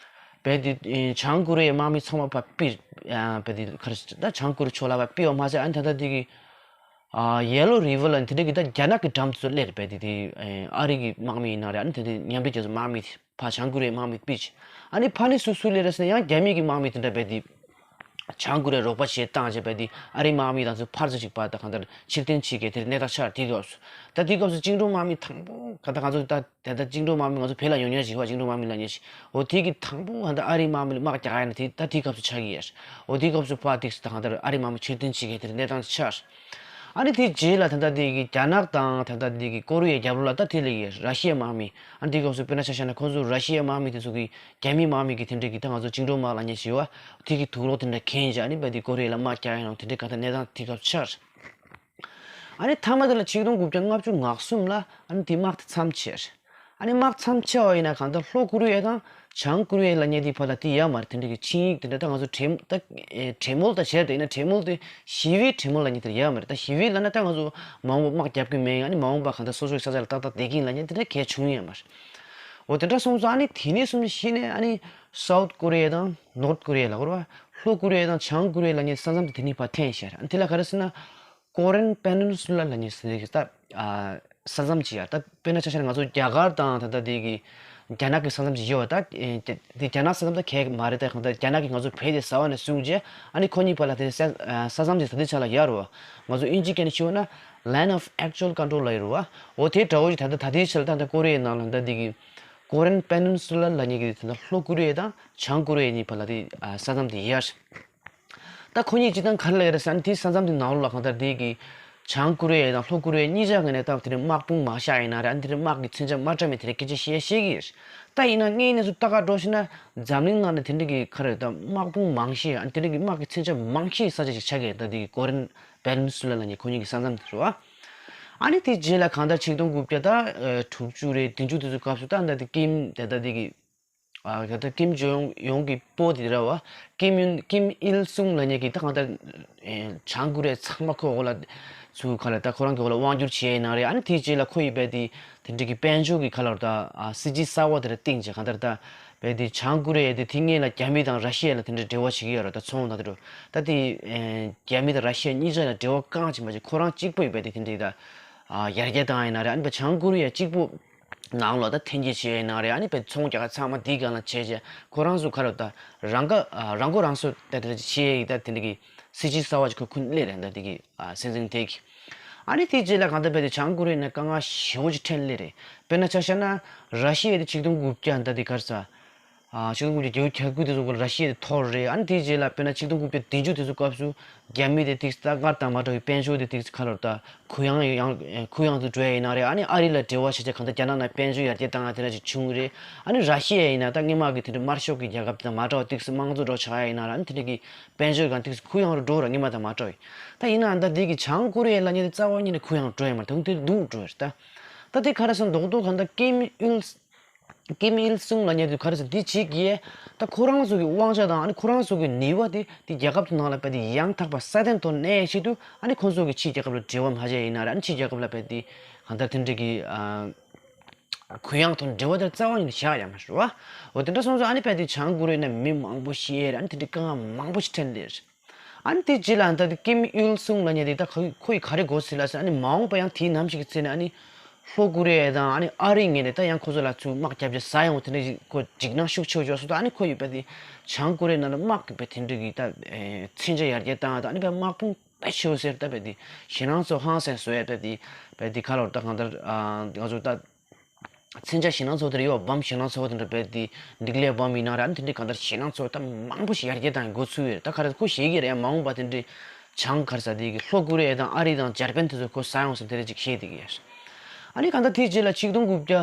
རྦད་དེ་བྱང་ཀོ་རི་ཡའི་དམག་མི་ཚང་མ་ཕར་ཕུད་རྦད་དེ་ག་རེ་ཟེར་ད་བྱང་ཀོ་རི་ཡ་ཕྱོགས་ལ་ཕར་ཕུད་པ་མ་ཟད་ཨ་ནི་ད་ལྟ་དེ་གི་ཨ་ཡེ་ལོ་རི་ཝར་ལ་དེ་འདྲ་གི་ད་རྒྱ་ནག་གི་འགྲམ་དུ་སླེབས་རེད། དེ་དེ་ཨ་རི་གི་དམག་མི་ཡིན་ན་རེད། ཨ་ནི་དེ་དེ་མཉམ་འབྲེལ་རྒྱལ་ཚོགས་དམག་མི་དེ་ཕར་བྱང་ཀོ་རི་ཡའི་དམག་མི་ཕུད་ཅིག་ཨ་ནི་ཕར་ནས་སུ་སུ་སླེབས་རེད་ཟེར་ན་ཡང་རྒྱ་མི་གི་དམག་མི་དེ་འདྲ་རྦད་དེ་བྱང་ཀོ་རི་ཡ་རོགས་པ་བྱེད་བཏང་བྱས་རྦད་དེ་ཨ་རིའི་དམག་མི་དང་ཚོ་ཕར་ཚུར་ཅིག་ཕར་ད་གང་ལྟར་ཕྱིར་འཐེན་བྱེད་མཁན་དེ་གནས་སྟངས་ཆགས་དེའི་སྐབས་སུ་ད་དེའི་སྐབས་སུ་བཅིངས་འགྲོལ་དམག་མི་དང་པོ་ག་ད་ང་ཚོ་ད་ད་ལྟ་བཅིངས་འགྲོལ་དམག་མི་ང་ཚོ་བོད་ལ་ཡོང་མཁན་ཞིག་བ་བཅིངས་འགྲོལ་དམག་མི་ལབ་མཁན་ཞིག་འོ་དེ་གི་དང་པོ་ཧ་ད་ཨ་རིའི་དམག་མི་ལ་དམག་རྒྱག་ཡ་ན་དེ་ད་དེའི་སྐབས་སུ་ཆགས་ཀྱི་ཡོད། འོ་དེའི་སྐབས་སུ་ཕར་ཏིག་སུ་ད་གང་ལྟར་ཨ་རིའི་དམག་མི་ཕྱིར་འཐེན་བྱེད་མཁན་དེ་འདྲ་གནས་སྟངས་ཆགས། ཨ་ནི་དེའི་རྗེས་ལ་ད་ལྟ་དེ་གི་རྒྱ་ནག་དང་ད་ལྟ་དེ་གི་ཀོ་རི་ཡའི་རྒྱབ་ལོགས་ལ་ད་དེ་ལ་ཡི་ར་ཤི་ཡའི་དམག་མི་ཨ་ནི་དེའི་སྐབས་སུ་དཔེར་ན་ཆ་བཞག་ན་ཁོང་ཚོ་ར་ཤི་ཡའི་དམག་མི་དེ་ཚོ་གི་རྒྱ་མིའི་དམག་མི་གི་དེ་འདྲ་གི་ད་ང་ཚོ་བཅིངས་འགྲོལ་དམག་ལབ་མཁན་ཞིག་ཡོད་བ། དེ་གི་དུག་སློག་དེ་འདྲ་འཁྱེར་བྱས་ཨ་ནི་རྦད་དེ་ཀོ་རི་ཡ་ལ་དམག་རྒྱག་ཡ་ཡོང་དེ་འདྲ་གང་ལྟར་གནས་སྟངས་དེའི་སྐབས་སུ་ཆགས། ཨ་ནི་མཐའ་མ་དེ་ལ་ཆིག་སྟོང་དགུ་བརྒྱ་ལྔ་བཅུ་ང་གསུམ་ལ་ཨ་ནི་དེ་དམག་དེ་མཚམས་ཆད། ཨ་ནི་དམག་མཚམས་ཆད་པ་ཡིན་ན་གང་ལྟར་ལྷོ་ཀོ་རི་ཡ་དང་བྱང་ཀོ་རི་ཡ་ལབ་མཁན་དེའི་བར་ལ་དེ་ཡོད་མ་རེད། དེ་འདྲ་གི་ཆིངས་ཡིག་དེ་འདྲ་ད་ང་ཚོ་གྲོས་ད་གྲོས་མོལ་ད་བྱས་རེད། ཡིན་ན་གྲོས་མོལ་དེ་ཞི་བའི་གྲོས་མོལ་ལབ་མཁན་དེ་ཡོད་མ་རེད། ད་ཞི་བའི་ལབ་ན་ད་ང་ཚོ་མ་འོངས་པ་དམག་རྒྱབ་ཀྱི་མེད། ཨ་ནི་མ་འོངས་པ་གང་ལྟར་སོ་སོའི་ས་ཆ་ལ་ཏག་ཏག་བསྡད་ཀྱི་ཡིན་ལབ་མཁན་དེ་འདྲ་གལ་བྱུང་ཡོད་མ་རེད། འོ་དེ་འདྲ་སོང་ཙང་ཨ་ནི་དེ་ནས་བཟུང་ནས་གཞི་ནས་ཨ་ནི་སའུ་ཐི་ཀོ་རི་ཡ་དང་ནོར་ཐི་ཀོ་རི་ཡ་ལ་གོ་ར་བ་ལྷོ་ཀོ་རི་ཡ་དང་བྱང་ཀོ་རི་ཡ་ལབ་མཁན་ས་མཚམས་དེ་དེ་གཉིས་བར་འཐེན་བཞག་ཨ་ནི་དེ་ལ་ག་རེ་ཟེར་ན། ཀོ་རིན་པེ་ནིན་སུ་ལ་ལབ་མཁན་ཟེར་ནས་ད་ས་མཚམས་ཅིག་ཡ། ད་དཔེར་ན་ཆ་བཞག་ན་ང་ཚོ་རྒྱ་གར་དང་ད་ལྟ་དེ་གི་རྒྱ་ནག་གི་ས་མཚམས་ཅིག་ཡོད་པ། ད་དེ་རྒྱ་ནག་ས་མཚམས་ད་གས་མ་རེད། ད་གང་ལྟར་རྒྱ་ནག་གིས་ང་ཚོ་བོད་དེ་ཟ་བ་ནས་བཟུང་རྗེས་ཨ་ནི་ཁོ་གཉིས་བར་ལ་དེ་ས་ས་མཚམས་ཅིག་ད་ལྟའི་ཆ་ལ་ཡོད་རེད་བ། ང་ཚོ་དབྱིན་ཇིའི་སྐད་ནས་ཞུས་པ་ན་Line of Actual Control ལབ་ཡོད་རེད་བ། འོ་དེ་འདྲ་བོ་ཞིག་ད་ལྟ་ད་ལྟའི་ཆ་ལ་ད་ལྟ་ཀོ་རི་ཡའི་ནང་ལ་ད་དེ་གི་ཀོ་རིན་པེ་ནིན་སུ་ལ་ལབ་མཁན་གི་དེ་ད་ལྟ་ལྷོ་ཀོ་རི་ཡ་དང་བྱང་ཀོ་རི་ཡ་གཉིས་བར་ལ་དེ་ས་མཚམས་དེ་ཡོད་རེད། ད་ཁོ་གཉིས་སྤྱིར་བཏང་ག་རེ་ལབ་ཡོད་རེད་ཟེར་ན་དེའི་ས་མཚམས་དེ་ནང་ལོགས་ལ་གང་ལྟར་དེ་གི་བྱང་ཀོ་རི་ཡ་དང་ལྷོ་ཀོ་རི་ཡ་གཉིས་ཆ་ངོས་ནས་ད་དེ་རིང་དམག་དཔུང་མང་ཤོས་ཡིན་ན་རེད། ཨ་ནི་དེ་རིང་དམག་གི་མཚོན་ཆ་མ་བཀྲམ་པའི་དེ་འདྲའི་སྐད་ཆ་བཤད་བཤད་ཀྱི་ཡོད། ད་ཡིན་ན་དངོས་གནས་སུ་ལྟ་ག་འགྲོ་ཤེས་ན་འཛམ་གླིང་ནང་ནས་དེ་འདྲ་གི་ག་རེ་ད་དམག་དཔུང་མང་ཤོས་ཨ་ནི་དེ་འདྲ་གི་དམག་གི་མཚོན་ཆ་མང་ཤོས་ས་ཆ་ཞིག་ཆགས་ཀྱི་ཡོད། ད་དེ་གི་ཀོ་རིན་པེ་ནིན་སུ་ལ་ལབ་མཁན་ཁོ་གཉིས་ཀྱི་ས་མཚམས་དེ་རེད་བ། ཨ་ནི་དེའི་རྗེས་ལ་གང་ལྟར་ཆིག་སྟོང་དགུ་བརྒྱ་ད་དྲུག་ཅུ་རེད། བདུན་ཅུ་དེ་ཚོའི་སྐབས་སུ་ད་ད་དེ་ཀིམ་དེ་ད་དེ་གི་ཨ་ག་ད་ཀིམ་ཇོང་ཡོང་གི་སྤོ་དེ་ར་བ། ཀིམ་ཡུན་ཀིམ་ཨིལ་སུང་ལབ་མཁན་གྱི་ད་གང་ལྟར་ཨེ་བྱང་ཀོ་རི་ཡ་ཚང་མ་ཁོའི་འོག་ལ་ཚུར་ག་ལ་ད་ཁོ་རང་གི་འོག་ལ་དབང་བསྒྱུར་བྱས་ཡིན་ན་རེད། ཨ་ནི་དེའི་རྗེས་ལ་ཁོ་ཡི་བས་དེ་དེ་འདྲ་གི་དཔལ་འབྱོར་གྱི་ག་ལ་ད་ཨ་སྲིད་ཇུས་གསར་བ་དེ་ར་བཏིང་བྱས་གང་ལྟར་ད་ བས་དེ་བྱང་ཀོ་རི་ཡ་དེ་དེ་སྔོན་ལ་རྒྱ་མི་དང་ར་ཤི་ཡ་ལ་དེ་འདྲའི་འབྲེལ་བ་བྱེད་ཀྱི་ཡོད་རེད། ད་ཚོང་དང་དེ་འདྲ། ད་དེ་ཨེ་རྒྱ་མི་དང་ར་ཤི་ཡ་གཉིས་ཆ་ལ་འབྲེལ་བ་རྐང་བྱེད་མ་བྱེད་ཁོ་རང་གཅིག་པོ་ཡིན་པས་དེ་དེ་འདྲའི་ད་ཡར་རྒྱས་བཏང་ཡིན་ན་རེད། ཨ་ནི་བས་བྱང་ཀོ་རི་ཡ་གཅིག་པོ་ནང་ལོགས་ད་འཐེན་འཁྱེར་བྱས་ཡིན་ན་རེད། ཨ་ནི་བས་ཚོང་རྒྱག་ཚང་མ་དེའི་སྒང་ལ་བྱས་བྱས་ཁོ་རང་ཚོ་ག་རེ་ད་རང་ཁ་རང་མགོ་རང་གསོ་ད་དེ་འདྲ་བྱེད་ཡ་ཡིན། ད་དེ་འདྲ་གི་སྲིད་ཇུས་གསར་བ་ཅིག་ཁོ་ཁུར་སླེབས་རེད། ད་དེ་གི་ཨ་སྲིད་འཛིན་དེ་གི། ཨ་ནི་དེའི་རྗེས་ལ་གང་ལྟར་བས་དེ་བྱང་ཀོ་རི་ཡ་ནས་དཀའ་ངལ་ཞེ་པོ་ཅིག་འཕྲད་སླེབས་རེད། དཔེར་ན་ཆ་བཞག་ན་ར་ཤི་ཡ་དེ་ཆིག་སྟོང་དགུ་བརྒྱ་ད་དེ་ག་རེ་ཟ། ཨ་ཆིག་སྟོང་དགུ་བརྒྱ་བརྒྱད་ཅུ་གྱ་དགུ་དེ་ཚོ་སྐོར་ར་ཤི་ཡ་དེ་འཐོར་རེད། ཨ་ནི་དེའི་རྗེས་ལ་དཔེར་ན་ཆིག་སྟོང་དགུ་བརྒྱ་བདུན་ཅུ་དེ་ཚོ་སྐབས་སུ་རྒྱ་མི་དེ་ཏིག་ཙམ་ད་སྔར་དང་མ་འདྲ་བའི་དཔལ་འབྱོར་དེ་ཏིག་ཙམ་ག་ལོར་ད་གུ་ཡངས་ཡང་གུ་ཡངས་དུ་འགྲོ་ཡ་ཡིན་ན་རེད། ཨ་ནི་ཨ་རི་ལ་འབྲེལ་བ་བྱས་བྱས་གང་ལྟར་རྒྱ་ནག་ནང་དཔལ་འབྱོར་ཡར་རྒྱས་བཏང་ཡ་དེ་འདྲ་ཅིག་བྱུང་རེད། ཨ་ནི་ར་ཤི་ཡ་ཡིན་ན་ད་སྔོན་མ་གི་དེ་འདྲ་དམར་ཤོག་གི་རྒྱལ་ཁབ་དང་མ་འདྲ་བ་ཏིག་ཙམ་དམངས་གཙོ་འདྲ་ཆགས་ཡ་ཡིན་ན་རེད། ཨ་ནི་དེ་འདྲ་གི་དཔལ་འབྱོར་སྒང་ཏིག་ཙམ་གུ་ཡངས་རུ་འགྲོ་ར་སྔོན་མ་དང་མ་འདྲ་བའི། ད་ཡིན་ནའང་ད་འདི་གི་བྱང་ཀོ་རི་ཡ་ལབ་མཁན་དེ་རྩ་བ་ཉིད་ནས་གུ་ཡངས་འགྲོ་ཡ་མ་རེད། ད་དེ་སྡུག་འགྲོ་ཡ་རེད། ད་ད་དེ་ག་རེ་ཟེར་ན་རྡོག་རྡོག་གང་ལྟར་ཀིམ་ཡུལ་ཀིམ་ཡིལ་སུང་ལབ་མཁན་དེ་ག་རེ་ཟེར་འདི་བྱེད་ཀྱི་ཡས། ད་ཁོ་རང་ཚོ་གི་དབང་ཆ་དང་ཨ་ནི་ཁོ་རང་ཚོ་གི་ནུས་པ་དེ་དེ་རྒྱལ་ཁབ་དེ་ནང་ལ་བས་དེ་ཡང་དག་པ་སྲ་བརྟན་ཐོག་གནས་ཡས་ཆེད་དུ་ཨ་ནི་ཁོ་ཚོ་གི་ཕྱིའི་རྒྱལ་ཁབ་ལ་འབྲེལ་བ་མ་བྱས་ཡིན་ན་རེད། ཨ་ནི་ཕྱིའི་རྒྱལ་ཁབ་ལ་བས་དེ་གང་ལྟར་དེ་འདྲ་གི་ཨ། གུ་ཡངས་ཐོག་འབྲེལ་བ་དེ་རྩ་བ་ཉིད་ནས་བཞག་ཡ་མ་རེད་བ། འོ་དེ་འདྲ་སོང་ཙང་ཨ་ནི་བས་དེ་བྱང་ཀོ་རི་ཡ་ནས་མི་མང་པོ་ཤི་ཡས་རེད། ཨ་ནི་དེ་འདྲའི་དཀའ་ངལ་མང་པོ་ཞིག་འཕྲད་ལེ་རེད། ཨ་ནི་དེ་རྗེས་ལ་ད་དེ་ཀིམ་ཡུལ་སུང་ལབ་མཁན་དེ་ད་ཁོ་ཁོ་ཡི་ག་རེ་དགོས་ཟེར་ལབ་ཟེར་ན། ཨ་ནི་མ་འོངས་པ་ཡང་དེའི་ནམ་ཞིག་གི་ཚེ་ནས་ཨ་ནི་ལྷོ་ཀོ་རི་ཡ་དང་ཨ་ནི་ཨ་རི་ངོས་ནས་ད་ཡང་ཁོ་ཚོ་ལ་ཚུར་དམག་རྒྱབ་བྱས་ཟ་ཡོང་དེ་འདྲ་ཞིག་ཁོ་འཇིགས་སྣང་ཤུགས་ཆེ་བྱུང་སོང་། ད་ཨ་ནི་ཁོ་ཡི་བས་དེ་བྱང་ཀོ་རི་ཡ་ནང་ལ་དམག་གི་བས་དེ་འདྲ་གི་ད་མཚོན་ཆ་ཡར་རྒྱས་བཏང་ད་ཨ་ནི་བས་དམག་དཔུང་དཔེ་ཆེ་བོ་ཟེར་ད་བས་དེ་ཞེད་སྣང་ཚོ་ཧང་སང་བཟོ་ཡ་བས་དེ་བས་དེ་ག་ལོར་ད་གང་ལྟར་ང་ཚོ་ད་མཚོན་ཆ་ཞེད་སྣང་ཚོ་དེ་འདྲ་ཡོད་བམ་ཞེད་སྣང་ཚོ་དེ་འདྲ་བས་དེ་ནིག་ལེ་བམ་ཡིན་ན་ར་ཨ་ནི་དེ་འདྲའི་གང་ལྟར་ཞེད་སྣང་ཚོ་ད་མང་པོ་ཞིག་ཡར་རྒྱས་བཏང་འགོ་ཚུགས་ཡོད་རེད། ད་ག་རེ་ཁོ་ཞེད་ཀྱི་རེད། མ་འོངས་པ་དེ་འདྲའི་བྱང་ག་རེ་ཟ་དེ་གི་ལྷོ་ཀོ་རི་ཡ་དང་ཨ་རི་དང་འཇར་པན་དེ་ཚོ་ཁོ་ཟ་ཡོང་བསམ་དེ་འདྲ་ཅིག་བཤད་བསྡད་ཀྱི་ཡོད། ཨ་ནི་གང་ལྟར་དེའི་རྗེས་ལ་ཆིག་སྟོང་དགུ་བརྒྱ་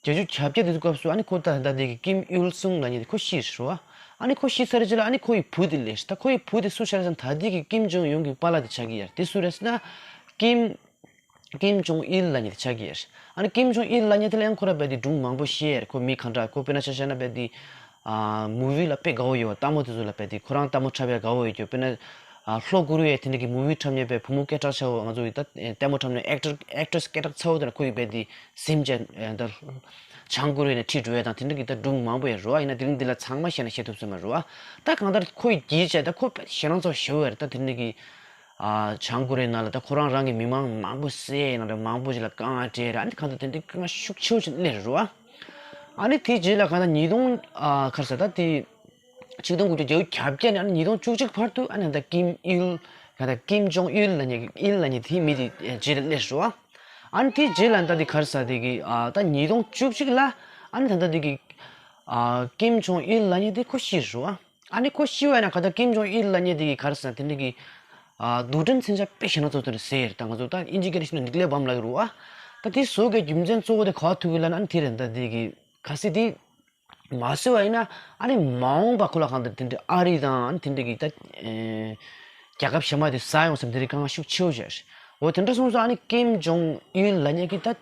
བརྒྱད་ཅུ་གྱ་བརྒྱད་དེ་ཚོ་སྐབས་སུ་ཨ་ནི་ཁོ་ད་ད་དེ་གི་ཀིམ་ཡུལ་སུང་ལབ་མཁན་དེ་ཁོ་ཤི་རེད་བ། ཨ་ནི་ཁོ་ཤི་ཚར་རྗེས་ལ་ཨ་ནི་ཁོ་ཡི་བུ་དེ་སླེབས་རེད། ད་ཁོ་ཡི་བུ་དེ་སུ་ཆགས་རེད་ཟེར་ན་ད་དེ་གི་ཀིམ་ཇོང་ཡུན་གི་པཱ་ལགས་དེ་ཆགས་ཀྱི་ཡོད་རེད། དེ་སུ་རེད་ཟེར་ན་ཀིམ་ཀིམ་ཇོང་ཨིལ་ལབ་མཁན་དེ་ཆགས་ཀྱི་ཡོད་རེད། ཨ་ནི་ཀིམ་ཇོང་ཨིལ་ལབ་མཁན་དེ་ལ་ཡང་ཁོ་རང་རྦད་དེ་སྒྲུང་མང་པོ་བཤད་ཡོད་རེད། ཁོ་མི་ག་འདྲ་ཁོ་དཔེར་ན་ཆ་བཞག་ན་རྦད་དེ་ཨ་མུ་ཝི་ལ་དཔེ་དགའ་བོ་ཡོད། ལྟད་མོ་དེ་ཚོ་ལ་རྦད་དེ་ཁོ་རང་ལྟད་མོ་འཁྲབ་ཡ་དགའ་བོ་ཡོད་རྒྱུ། དཔེར་ན་ཨ་ལྷོ་ཀོ་རི་ཡའི་དེ་འདྲ་གི་མུ་ཝི་འཁྲབ་མཁན་པའི་བུ་མོ་སྐད་གྲགས་ཆེ་བོ་ང་ཚོ་ཡི་ད་ལྟད་མོ་འཁྲབ་མཁན་ཨེག་ཊར་ཨེག་ཊྲེ་སི་སྐད་གྲགས་ཚ་བོ་དེ་ལ་ཁོ་ཡི་རྦད་དེ་སིམ་བྱས་ད་བྱང་ཀོ་རི་ཡ་ནས་ཁྲིད་འགྲོ་ཡ་དང་དེ་འདྲ་གི་ད་སྒྲུང་མང་པོ་ཡོད་རེད་བ། ཡིན་ན་དེ་རིང་འདི་ལ་ཚང་མ་བཤད་ན་བཤད་ཐུབ་ས་མ་རེད་བ། ད་གང་ལྟར་ཁོ་ཡི་རྒྱུད་བྱས་ད་ཁོ་དཔེ་ཞེད་སྣང་ཚ་བོ་ཞེ་བོ་ཡོད་རེད། ད་དེ་འདྲ་གི་ཨ་བྱང་ཀོ་རི་ཡའི་ནང་ལ་ད་ཁོ་རང་རང་གི་མི་མང་མང་པོ་བསད་ཡིན་ན་རེད། མང་པོ་ཞིག་ལ་དཀའ་ངལ་སྤྲད་རེད། ཨ་ནི་གང་ལྟར་དེ་འདྲའི་དཀའ་ངལ་ཤུགས་ཆེ་བོ་ཞིག་སླེབས་རེད་བ། ཨ་ནི་དེའི་རྗེས་ལ་གང་ལྟར་ཉིས་སྟོང་ཨ་ག་རེ་ཟེར་ད་དེ་ཆིག་སྟོང་དགུ་བརྒྱ་བརྒྱད་ཅུ་གྱ་བརྒྱད་ནས་ཨ་ནི་ཉིས་སྟོང་བཅུ་གཅིག་བར་དུ་ཨ་ནི་ད་ཀིམ་ཨིལ་གང་ལྟར་ཀིམ་ཇོང་ཨིལ་ལབ་མཁན་ཨིལ་ལབ་མཁན་དེའི་མི་དེ་རྗེས་ལ་སླེབས་རེད་བ། ཨ་ནི་དེའི་རྗེས་ལ་ད་དེ་ག་རེ་ཟེར་དེ་གི་ཨ་ད་ཉིས་སྟོང་བཅུ་གཅིག་ལ་ཨ་ནི་ད་ད་དེ་གི་ཨ་ཀིམ་ཇོང་ཨིལ་ལབ་མཁན་དེ་ཁོ་ཤི་རེད་བ། ཨ་ནི་ཁོ་ཤི་བ་ཡིན་ན་ག་ད་ཀིམ་ཇོང་ཨིལ་ལབ་མཁན་དེ་གི་ག་རེ་ཟེར་དེ་འདྲ་གི་ཨ་རྡུལ་ཕྲན་མཚོན་ཆ་དཔེ་ཞེད་སྣང་ཚ་བོ་དེ་འདྲ་ཟེར། ད་ང་ཚོ་ད་ཨིན་ཇི་སྐད་ནས་བཤད་ན་ནིག་ལེར་བམ་ལབ་ཀྱི་རེད་བ། ད་དེ་བཟོ་དགོས་རྒྱུ་མཚན་གཙོ་བོ་དེ་ག་པར་ཐུག་གི་ལབ་ན་ཨ་ནི་དེ་རེད། ད་དེ་གི་གལ་སྲིད་དེ་མ་བཟོས་པ་ཡིན་ན་ཨ་ནི་མ་འོངས་པ་ཁོ་ལ་གང་ལྟར་དེ་འདྲ་ཨ་རི་དང་ཨ་ནི་དེ་འདྲ་གི་ད་ཨེ་རྒྱལ་ཁབ་གཞན་པ་དེ་ཟ་ཡོང་བསམ་དེ་འདྲའི་དཀའ་ངལ་ཤུགས་ཆེ་བོ་ཅིག་རེད། འོ་དེ་འདྲ་སོང་ཙང་ཨ་ནི་ཀིམ་ཇོང་ཨིལ་ལབ་མཁན་གྱི་ད་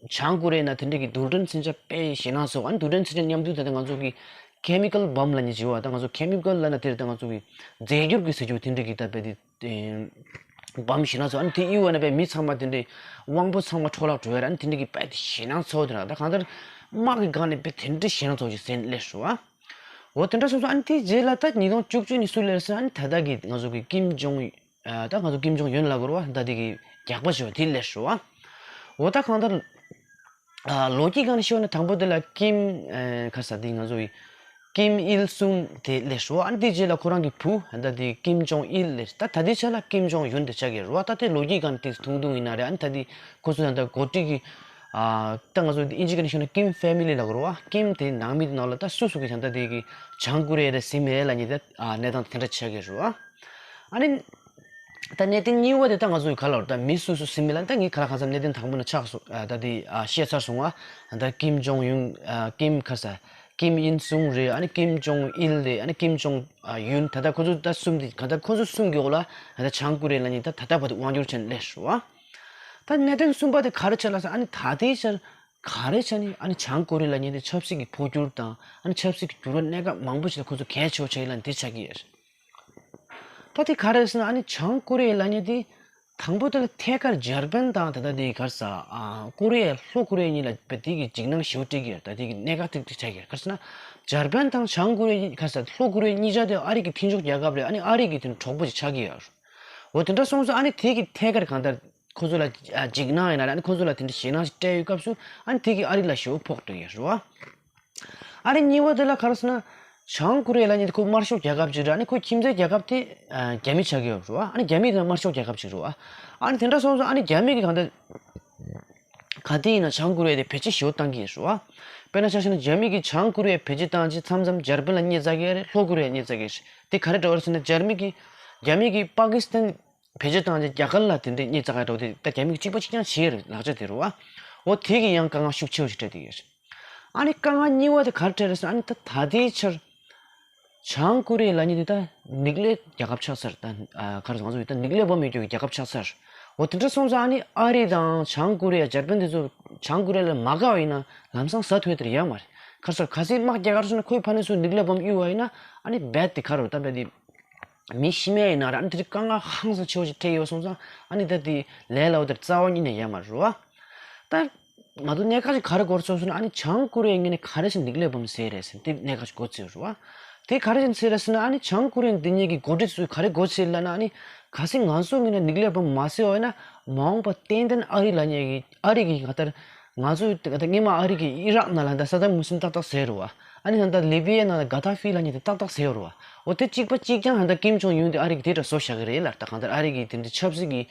བྱང་ཀོ་རི་ཡ་ནང་དེ་འདྲ་གི་རྡུལ་ཕྲན་མཚོན་ཆ་དཔེ་ཞེད་སྣང་ཚ་བོ། ཨ་ནི་རྡུལ་ཕྲན་མཚོན་ཆ་མཉམ་དུ་ད་ལྟ་ང་ཚོ་གི་ཁེ་མི་ཀལ་བམ་ལབ་མཁན་ཅིག་ཡོད་བ། ད་ང་ཚོ་ཁེ་མི་ཀལ་ལབ་ན་དེར་ད་ང་ཚོ་གི་རྫས་འགྱུར་གྱི་ཟེར་རྒྱུ་དེ་འདྲ་གི་ད་དཔེ་དེ་བམ་ཞེད་སྣང་ཚ་བོ། ཨ་ནི་དེ་གཡུགས་པ་ན་དཔེ་མི་ཚང་མ་དེ་འདྲའི་དབང་པོ་ཚང་མ་འཕྲོ་བརླག་འགྲོ་ཡ་ར། ཨ་ནི་དེ་འདྲ་གི་དཔེ་དེ་ཞེད་སྣང་ཚ་བོ་དེ་ར། ད་གང་ལྟར་དམག་གི་སྒང་ནས་དཔེ་དེ་འདྲ་ཞེད་སྣང་ཚ་བོ་ཅིག་ཟིན་སླེབས་སོང་བ། འོ་དེ་འདྲ་སོང་ཙང་ཨ་ནི་དེའི་རྗེས་ལ་ད་ཉིས་སྟོང་བཅུ་གཅིག་ནས་སུ་སླེབས་ཟེར་ན་ཨ་ནི་ད་ལྟ་གི་ང་ཚོ་གི་ཀིམ་ཇོང་ཨ་ད་ང་ཚོ་ཀིམ་ཇོང་ཡུན་ལབ་དགོས་རེད་བ། ད་དེ་གི་རྒྱགས་པ་ཞེ་པོ་དེ་སླེབས་སོང་བ། འོ་ད་གང་ལྟར་ཨ་ལོ་རྒྱུས་སྒང་ནས་ཤོད་ན་དང་པོ་དེ་ལ་ཀིམ་ཨ་ག་རེ་ཟེར་དེ་ང་ཚོ་གི་ཀིམ་ཨིལ་སུང་དེ་སླེབས་སོང་བ། ཨ་ནི་དེའི་རྗེས་ལ་ཁོ་རང་གི་བུ་ད་དེ་ཀིམ་ཇོང་ཨིལ་སླེབས། ད་ད་ལྟའི་ཆ་ལ་ཀིམ་ཇོང་ཡུན་དེ་ཆགས་ཀྱི་རེད་བ། ད་དེ་ལོ་རྒྱུས་སྒང་ནས་ཏོག་ཙམ་ཐུང་ཐུང་ཡིན་ན་རེད། ཨ་ནི་ད་དེ་ཁོ་ཚོ་ད་ལྟ་འགོ་ཁྲིད་ཀྱི་ཨ་ད་ང་ཚོ་ཨིན་ཇི་སྐད་ནས་ཤོད་ན་ཀིམ་ཕེ་མི་ལི་ལབ་དགོས་རེད་བ། ཀིམ་དེ་ནང་མི་དེ་ནང་ལ་ད་སུ་སུ་གི་ད་ལྟ་དེ་གི་བྱང་ཀོ་རི་ཡ་རེད་ཟེར་མི་རེད་ལབ་མཁན་དེ་ཨ་གནས་སྟངས་དེ་འདྲ་ཆགས་ཀྱི་རེད་བ། ཨ་ནི་ད་གནད་དོན་གཉིས་པ་དེ་ད་ང་ཚོ་གི་ག་ལབ་རེད། ད་མི་སུ་སུ་ཟེར་མི་ལབ་ད་ངས་ག་ལ་གང་འཚམ་གནད་དོན་དང་པོ་ནས་ཆགས་སོང་། ཨ་ད་དེ་ཨ་བཤད་ཚར་སོང་བ། ད་ཀིམ་ཇོང་ཡུན་ཨ་ཀིམ་ག་རེ་ཟེར་ཀིམ་ཨིན་སུང་རེད། ཨ་ནི་ཀིམ་ཇོང་ཨིལ་རེད། ཨ་ནི་ཀིམ་ཇོང་ཨ་ཡུན། ད་ལྟ་ཁོ་ཚོ་ད་གསུམ་དེ་ག་ད་ཁོ་ཚོ་གསུམ་གི་འོག་ལ་ད་ལྟ་བྱང་ཀོ་རི་ཡ་ལབ་མཁན་ད་ད་ལྟ་བར་དུ་དབང་སྒྱུར་བྱས་ནས་སླེབས་སོང་བ། ད་གནད་དོན་གསུམ་པ་དེ་ག་རེ་ཆགས་ལབ་ཟེར་ན་ཨ་ནི་ད་ལྟའི་ཆར་ག་རེ་ཆགས་ནས་ཨ་ནི་བྱང་ཀོ་རི་ཡ་ལབ་མཁན་དེ་ཆབ་སྲིད་ཀྱི་འཕོ་འགྱུར་དང་ཨ་ནི་ཆབ་སྲིད་ཀྱི་འགྱུར་བ་གནད་འགག་མང་པོ་ཞིག་ལ་ཁོ་ཚོ་གལ་ཆེ་བོ་ཆགས་ཡིན་ལབ་འདི་ཆགས་ཀྱི་ཡོད་རེད། ད་དེ་ག་རེ་ཟེར་ན་ཨ་ནི་བྱང་ཀོ་རི་ཡ་ལབ་མཁན་དེ་དང་པོ་དེ་ལ་ཐད་ཀར་འཇར་པན་དང་ད་ལྟ་དེ་ག་རེ་ཟེར་ཨ་ཀོ་རི་ཡ་ལྷོ་ཀོ་རི་ཡ་གཉིས་ལ་དཔེ་དེ་གི་འཇིགས་སྣང་ཞེ་པོ་སྤྲད་ཀྱི་ཡོད་རེད། ད་དེ་གི་གནད་འགག་ཐིག་ཐིག་ཆགས་ཀྱི་ཡོད་རེད། ག་རེ་ཟེར་ན་ འཇར་པན་དང་བྱང་ཀོ་རི་ཡ་ག་ས་ལྷོ་ཀོ་རི་ཡ་གཉིས་ཆ་དེ་ཨ་རི་གི་མཐུན་ཕྱོགས་རྒྱལ་ཁབ་རེད། ཨ་ནི་ཨ་རི་གི་དེ་གྲོགས་པོ་ཅིག་ཆགས་ཀྱི་ཡོད་རེད། འོ་དེ་འདྲ་སོང་ཙང་ཨ་ནི་དེ་གི་ཐད་ཀར་གང་ལྟར་ཁོ་ཚོ་ལ་ཨ་འཇིགས་སྣང་ཡིན་ན་རེད། ཨ་ནི་ཁོ་ཚོ་ལ་དེ་འདྲ་ཞེད་སྣང་ཞིག་སྤྲད་ཡོད་སྐབས་སུ་ཨ་ནི་དེ་གི་ཨ་རི་ལ་ཞེ་པོ་ཕོག་འགྲོ་ཡོད་རེད་བ། ཨ་རི་གཉིས་པ་དེ་ལ་ག་རེ་ཟེར་ན། བྱང་ཀོ་རི་ཡ་ལབ་མཁན་དེ་ཁོ་དམར་ཤོག་རྒྱལ་ཁབ་ཅིག་རེད། ཨ་ནི་ཁོའི་ཁྱིམ་མཚེས་རྒྱལ་ཁབ་དེ་ཨ་རྒྱ་མི་ཆགས་ཀྱི་ཡོད་རེད་བ། ཨ་ནི་རྒྱ་མི་དེ་དམར་ཤོག་རྒྱལ་ཁབ་ཅིག་རེད་བ། ཨ་ནི་དེ་འདྲ་སོང་ཙང་ཨ་ནི་རྒྱ་མི་གི་གང་ལྟར་ག་དུས་ཡིན་ན་བྱང་ཀོ་རི་ཡ་དེ་བེད་སྤྱོད་ཞེ་པོ་བཏང་གི་ཡོད་རེད་བ། དཔེར་ན་ཆ་བཞག་ན་རྒྱ་མི་གིས་བྱང་ཀོ་རི་ཡ་བེད་སྤྱོད་བཏང་རྗེས་མཚམས་མཚམས་འཇར་པན་ལ་བརྙས་བཅག་གི་རེད། ལྷོ་ཀོ་རི་ཡ་བརྙས་བཅག་གི་རེད། དེ་ག་རེ་འདྲ་བ་རེད་ཟེར་ན་འཇར་མི་གིས་རྒྱ་མི་གིས་པ་ཀི་སི་ཐན་བེད་སྤྱོད་བཏང་རྗེས་རྒྱ་གར་ལ་དེ་འདྲའི་བརྙས་བཅག་གི་འདྲ་བོ་དེ་ད་རྒྱ་མི་གིས་གཅིག་པ་གཅིག་རྐྱང་བྱས་རེད། ལག་ཆ་དེ་རེད་བ། འོ་དེ་གིས་ཡང་དཀའ་ངལ་ཤུགས་ཆེ་བོ་ཞིག་སྤྲད་བསྡད་ཀྱི་ཡོད་རེད། ཨ་ནི་དཀའ་ངལ་གཉིས་པ་དེ་ག་རེ་འཕྲད་རེད་ཟེར་ན། ཨ་ནི་ད་ད་ལྟའི་ཆར་བྱང་ཀོ་རི་ཡ་ལབ་མཁན་དེ་ད་ནིག་ལེ་རྒྱལ་ཁབ་ཆགས་ཚར། ད་ཨ་ག་རེ་ཟེར། ང་ཚོ་ཡོད་ད་ནིག་ལེ་བོམ་ཡོད་རྒྱུ་གི་རྒྱལ་ཁབ་ཆགས་ཚར། འོ་དེ་འདྲ་སོང་ཙང་ཨ་ནི་ཨ་རི་དང་བྱང་ཀོ་རི་ཡ་འཇར་པན་དེ་ཚོ་བྱང་ཀོ་རི་ཡ་ལ་མ་དགའ་བ་ཡིན་ན་ལམ་སང་ཟ་ཐུབ་ཡ་དེ་ཡོད་མ་རེད། ག་རེ་ཟེར། གལ་སྲིད་དམག་རྒྱག་ག་རེ་སོང་ན་ཁོའི་ཕ་ནས་ཚུར་ནིག་ལེ་བོམ་གཡུག་པ་ཡིན་ན་ཨ་ནི་རྦད་དེ་ག་རེ་ད་རྦད་དེ་མི་ཤི་མེད་ཡིན་ན་ར། ཨ་ནི་དེ་རིང་དཀའ་ངལ་ཧང་སང་ཆེ་བོ་ཞིག་འཕྲད་ཡོད་སོང་ཙང་ཨ་ནི་ད་དེ་ལས་སླ་བོ་དེར་རྩ་བ་ཉིད་ནས་ཡོད་མ་རེད་བ། ད་མ་གཏོགས་གནད་འགག་ཅིག་ག་རེ་འགོ་ཚུགས་སོང་ན། ཨ་ནི་བྱང་ཀོ་རི་ཡའི་ངོས་ནས་ག་རེ་བྱས་ནིག་ལེ་བོམ་བཟོས་རེད་ཟེར་དེ་གནད་འགག་ཅིག་འགོ་ཚུགས་རེད་བ། དེ་ག་རེ་བྱས་བཟོས་རེད་ཟེར་ན། ཨ་ནི་བྱང་ཀོ་རི་ཡ་འདི་གཉིས་ཀྱི་འགོ་ཁྲིད་ཚོས་ག་རེ་འགོ་ཚུགས་ལབ་ན། ཨ་ནི་གལ་སྲིད་ང་ཚོའི་ངོས་ནས་ནིག་ལེ་བོམ་མ་བཟོས་པ་ཡིན་ན་མ་འོངས་པ་ཏན་ཏན་ཨ་རི་ལབ་མཁན་གྱི་ཨ་རི་གི་ག་ལྟར་ང་ཚོའི་ད་ལྟ་སྔོན་མ་ཨ་རི་གིས་ཨི་རག་ནང་ལ་ད་ས་དཱམ་ཧུ་སིན་ཏག་ཏག་བཟོས་རེད་བ། ཨ་ནི་ད་ལྟ་ལི་བི་ཡའི་ནང་ལ་ག་དཱ་ཧྥི་ལབ་མཁན་དེ་ཏག་ཏག་བཟོས་ཡོད་རེད་བ། འོ་དེ་གཅིག་པ་གཅིག་རྐྱང་ད་ལྟ་ཀིམ་ཇོང་ཡུན་དེ་ཨ་རི་གིས་དེ་འདྲ་བཟོ་བཞག་གི་རེད་ལབ། ད་གང་ལྟར་ཨ་རི་གིས་དེ་འདྲ་ཆབ་སྲིད་ཀྱི་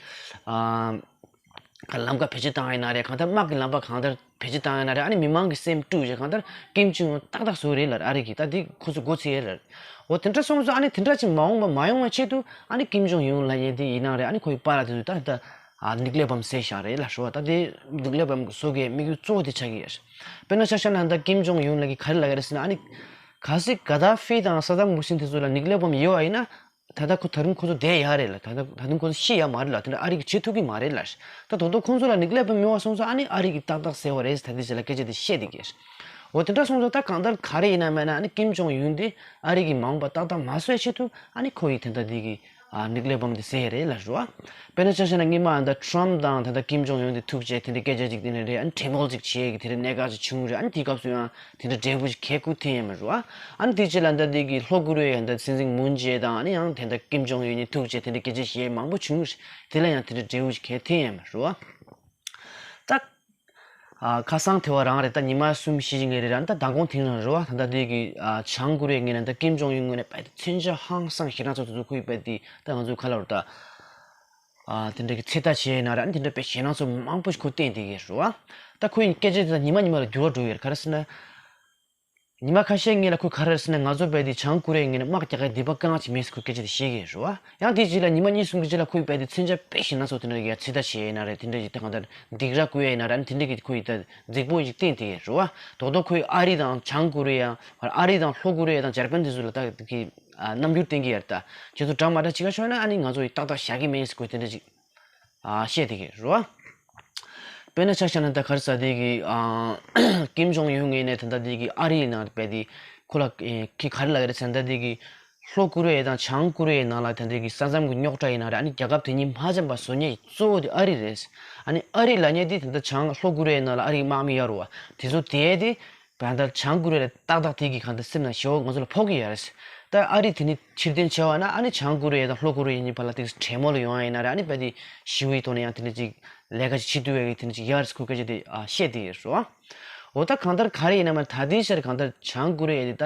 ཨ་ལམ་ཀ་བེད་སྤྱོད་བཏང་ཡིན་ན་རེད། གང་ལྟར་དམག་གི་ལམ་པ་གང་ལྟར་བེད་སྤྱོད་བཏང་ཡིན་ན་རེད། ཨ་ནི་མི་མང་གི་སེམས་དཀྲུགས་བྱས་གང་ལྟར་ཀིམ་ཇོང་ཡུན་ཏག་ཏག་བཟོ་གི་རེད་ལབ། ཨ་རི་གིས་ད་དེ་ཁོ་ཚོ་འགོ་ཚུགས་ཡོད་རེད། འོ་དེ་འདྲ་སོང་ཙང་ཨ་ནི་དེ་འདྲ་ཅིག་མ་འོངས་པ་མ་ཡོང་བའི་ཆེད་དུ་ཨ་ནི་ཀིམ་ཇོང་ཡུན་ལབ་མཁན་དེ་ཡིན་ན་རེད། ཨ་ནི་ཁོའི་པཱ་ལགས་དེ་ཚོས་ད་ད་ཨ་ནིག་ལེ་བོམ་བཟོས་བཞག་རེད་ལབ་ཞུ་བ། ད་དེ་ནིག་ལེ་བོམ་བཟོ་དགོས་དམིགས་ཡུལ་གཙོ་བོ་དེ་ཆགས་ཀྱི་ཡོད་རེད། དཔེར་ན་ཆ་བཞག་ན་ད་ཀིམ་ཇོང་ཡུན་ལབ་མཁན་ག་རེ་ལབ་ཀྱི་རེད་ཟེར་ན། ཨ་ནི་གལ་སྲིད་ག་དཱ་ཧྥི་དང་ས་དཱམ་ཧུ་སིན་དེ་ཚོ་ལ་ནིག་ལེ་བོམ་ཡོད་པ་ཡིན་ན། ད་ལྟ་ཁོ་ད་རུང་ཁོ་ཚོ་བསྡད་ཡག་རེད་ལབ། ད་ལྟ་ད་རུང་ཁོ་ཚོ་ཤི་ཡག་མ་རེད་ལབ། དེ་འདྲ་ཨ་རི་གིས་བྱེད་ཐུབ་ཀྱི་མ་རེད་ལབ། ད་དོ་དོ་ཁོ་ཚོ་ལ་ནིག་ལེ་བོམ་ཡོད་པ་སོང་ཙང་ཨ་ནི་ཨ་རི་གིས་ཏག་ཏག་ཟེར་བ་རེད་ཟེར་ད་ལྟའི་ཆ་ལ་སྐད་ཆ་དེ་བཤད་བསྡད་ཀྱི་རེད། འོ་དེ་འདྲ་སོང་ཙང་ད་གང་ལྟར་ག་རེ་ཡིན་ན་མིན་ན་ཨ་ནི་ཀིམ་ཇོང་ཡུན་དེ་ཨ་རི་གིས་མ་འོངས་པ་ཏག་ཏག་མ་བཟོ་བའི་ཆེད་དུ་ཨ་ནི་ཁོ་ཡིས་དེ་འདྲ་དེ་གི་ཨ་ནིག་ལེ་བོམ་དེ་བཟོས་རེད་ལབ་རེད་བ། དཔེར་ན་ཆ་བཞག་ན་སྔོན་མ་ད་ལྟ་ཊམ་དང་ད་ལྟ་ཀིམ་ཇོང་ཡུན་དེ་ཐུག་བྱས་དེ་འདྲ་སྐད་ཆ་ཅིག་དེ་འདྲ་རེད། ཨ་ནི་གྲོས་མོལ་ཅིག་བྱས་ཀྱི་དེ་འདྲ་གནད་འགག་ཅིག་བྱུང་རེད། ཨ་ནི་དེའི་སྐབས་སུ་ཡང་དེ་འདྲ་འབྲས་བུ་ཞིག་གས་ཁུ་ཐེན་ཡང་མ་རུ་བ། ཨ་ནི་དེ་རྗེས་ལ་ད་ལྟའི་གི་ལྷོ་ཀོ་རི་ཡའི་ད་སྲིད་འཛིན་མུན་ཇེ་དང་ཨ་ནི་ཡང་དེ་འདྲ་ཀིམ་ཇོང་ཡུན་གཉིས་ཐུག་བྱས་དེ་འདྲ་སྐད་ཆ་བཤད་མང་པོ་བྱུང་རེད། དེ་ལ་ཡང་དེ་འདྲ་འབྲས་བུ་ཞིག་གས་ཐེན་ཡང་མ་རུ་བ། ད་ཨ་ཁ་སང་དེ་བ་རང་རེད། ད་ཉི་མ་གསུམ་བཞི་ཞིག་ངེས་རེད། ཨ་ནི་ད་མདང་དགོང་དེང་རང་རེད་བ། ད་ད་ལྟའི་གི་ཨ་བྱང་ཀོ་རི་ཡའི་ངོས་ནས་ད་ཀིམ་ཇོང་ཡུན་ངོས་ནས་རྦད་དེ་མཚོན་ཆ་ཧང་སང་ཞེད་སྣང་ཚ་པོ་དེ་ཚོ་ཁོ་ཡིས་རྦད་དེ་ད་ང་ཚོ་ག་ལབ་རེད་ད། ཨ་དེ་འདྲ་གི་ཚོད་ལྟ་བྱས་ཡིན་ན་ར། ཨ་ནི་དེ་འདྲ་དཔེ་ཞེད་སྣང་ཚ་པོ་མང་པོ་ཞིག་ཁོ་བསྟན་བསྡད་ཀྱི་རེད་བ། ད་ཁོ་ཡི་སྐད་ཆ་དེ་ད་ཉི་མ་ཉི་མ་ལ་འགྱུར་བ་འགྲོ་ཡི་རེད། ག་རེ་ཟེར་ན། ཉི་མ་ཁ་ཤས་སྔོན་ལ་ཁོས་ག་རེ་ཟེར་ན། ང་ཚོ་རྦད་དེ་བྱང་ཀོ་རི་ཡའི་ངོས་ནས་དམག་རྒྱག་གི་འདོད་པ་དཀའ་ངལ་ཅིག་མེད་ཟེར་ཁོས་སྐད་ཆ་དེ་བཤད་ཀྱི་ཡོད་རེད་བ། ཡང་དེའི་རྗེས་ལ་ཉི་མ་གཉིས་གསུམ་གྱི་རྗེས་ལ་ཁོས་རྦད་དེ་མཚོན་ཆ་དཔེ་ཞེད་སྣང་ཚ་པོ་དེ་འདྲ་གི་ཚོད་ལྟ་བྱས་ཡིན་ན་རེད། དེ་འདྲ་ཞིག་ད་གང་ལྟར་སྡིགས་ར་བསྐུལ་ཡ་ཡིན་ན་རེད། ཨ་ནི་དེ་འདྲ་གི་ཁོ་ཡི་ད་མཛུབ་མོ་ཞིག་བསྟན་བསྡད་ཀྱི་ཡོད་རེད་བ། རྡོག་རྡོག་ཁོས་ཨ་རི་དང་བྱང་ཀོ་རི་ཡ། ཨ་རི་དང་ལྷོ་ཀོ་རི་ཡ་དང་འཇར་པན་དེ་ཚོ་ལ་ད་གི་ཨ་རྣམ་འགྱུར་བསྟན་གྱི་ཡོད་རེད། ད་ཁྱེད་ཚོ་འདྲ་མ་འདྲ་བྱེད་ག་ཤོག་ན་ཨ་ནི་ང་ཚོ་ཡི་ཏག་ཏག་བཞག་གི་མིན་ཟེར་ཁོས་དེ་འདྲ་ཅིག་ཨ་བཤད་བསྡད་ཀྱི་རེད་བ། དཔེར་ན་ཆ་བཞག་ན་ད་ག་རེ་ཟེར། དེ་གི་ཨ་ཀིམ་ཇོང་ཡུན་ངོས་ནས་ད་ལྟ་དེ་གི་ཨ་རིའི་ནང་རྦད་དེ་ཁོ་ལ་ཨེ་ཁྱེད་ག་རེ་ལབ་ཀྱི་རེད་ཟེར་ན། ད་དེ་གི་ལྷོ་ཀོ་རི་ཡ་དང་བྱང་ཀོ་རི་ཡའི་ནང་ལ་ད་དེ་གི་ས་མཚམས་ཀྱི་རྙོག་དྲ་ཡིན་ན་རེད། ཨ་ནི་རྒྱལ་ཁབ་དེ་གཉིས་མ་འཆམ་པ་བཟོ་མཁན་གཙོ་བོ་དེ་ཨ་རི་རེད། ཨ་ནི་ཨ་རི་ལབ་མཁན་དེ་ད་ལྟ་བྱང་ལྷོ་ཀོ་རི་ཡའི་ནང་ལ་ཨ་རིའི་དམག་མི་ཡོད་རེད་བ། དེ་ཚོ་དེ་དེ་ད་ལྟ་བྱང་ཀོ་རི་ཡ་ལ་ཏག་ཏག་དེ་གི་གང་ལྟར་སེམས་ནང་ཞེ་པོ་ང་ཚོ་ལ་ཕོག་གི་ཡོད་རེད། ད་ཨ་རི་དེ་ནི་ཕྱིར་འཐེན་བྱས་པ་ན་ཨ་ནི་བྱང་ཀོ་རི་ཡ་དང་ལྷོ་ཀོ་རི་ཡ་གཉིས་བར་ལ་དེ་གྲོས་མོལ་ཡོང་བ་ཡིན་ན་རེད། ཨ་ནི་རྦད་དེ་ཞི་བའི་ཐོག་ནས་ཡང་དེ་འདྲ་ཅིག་ལས་ཀ་ཅིག་བྱེད་ཐུབ་པའི་དེ་འདྲ་ཅིག་ཡོད་རེད་ཟེར་ཁོས་སྐད་ཆ་དེ་ཨ་བཤད་བསྡད་ཡོད་རེད་བ། འོ་ད་གང་ལྟར་ག་རེ་ཡིན་ན་མ་ད་ལྟའི་ཆར་གང་ལྟར་བྱང་ཀོ་རི་ཡ་དེ་ད་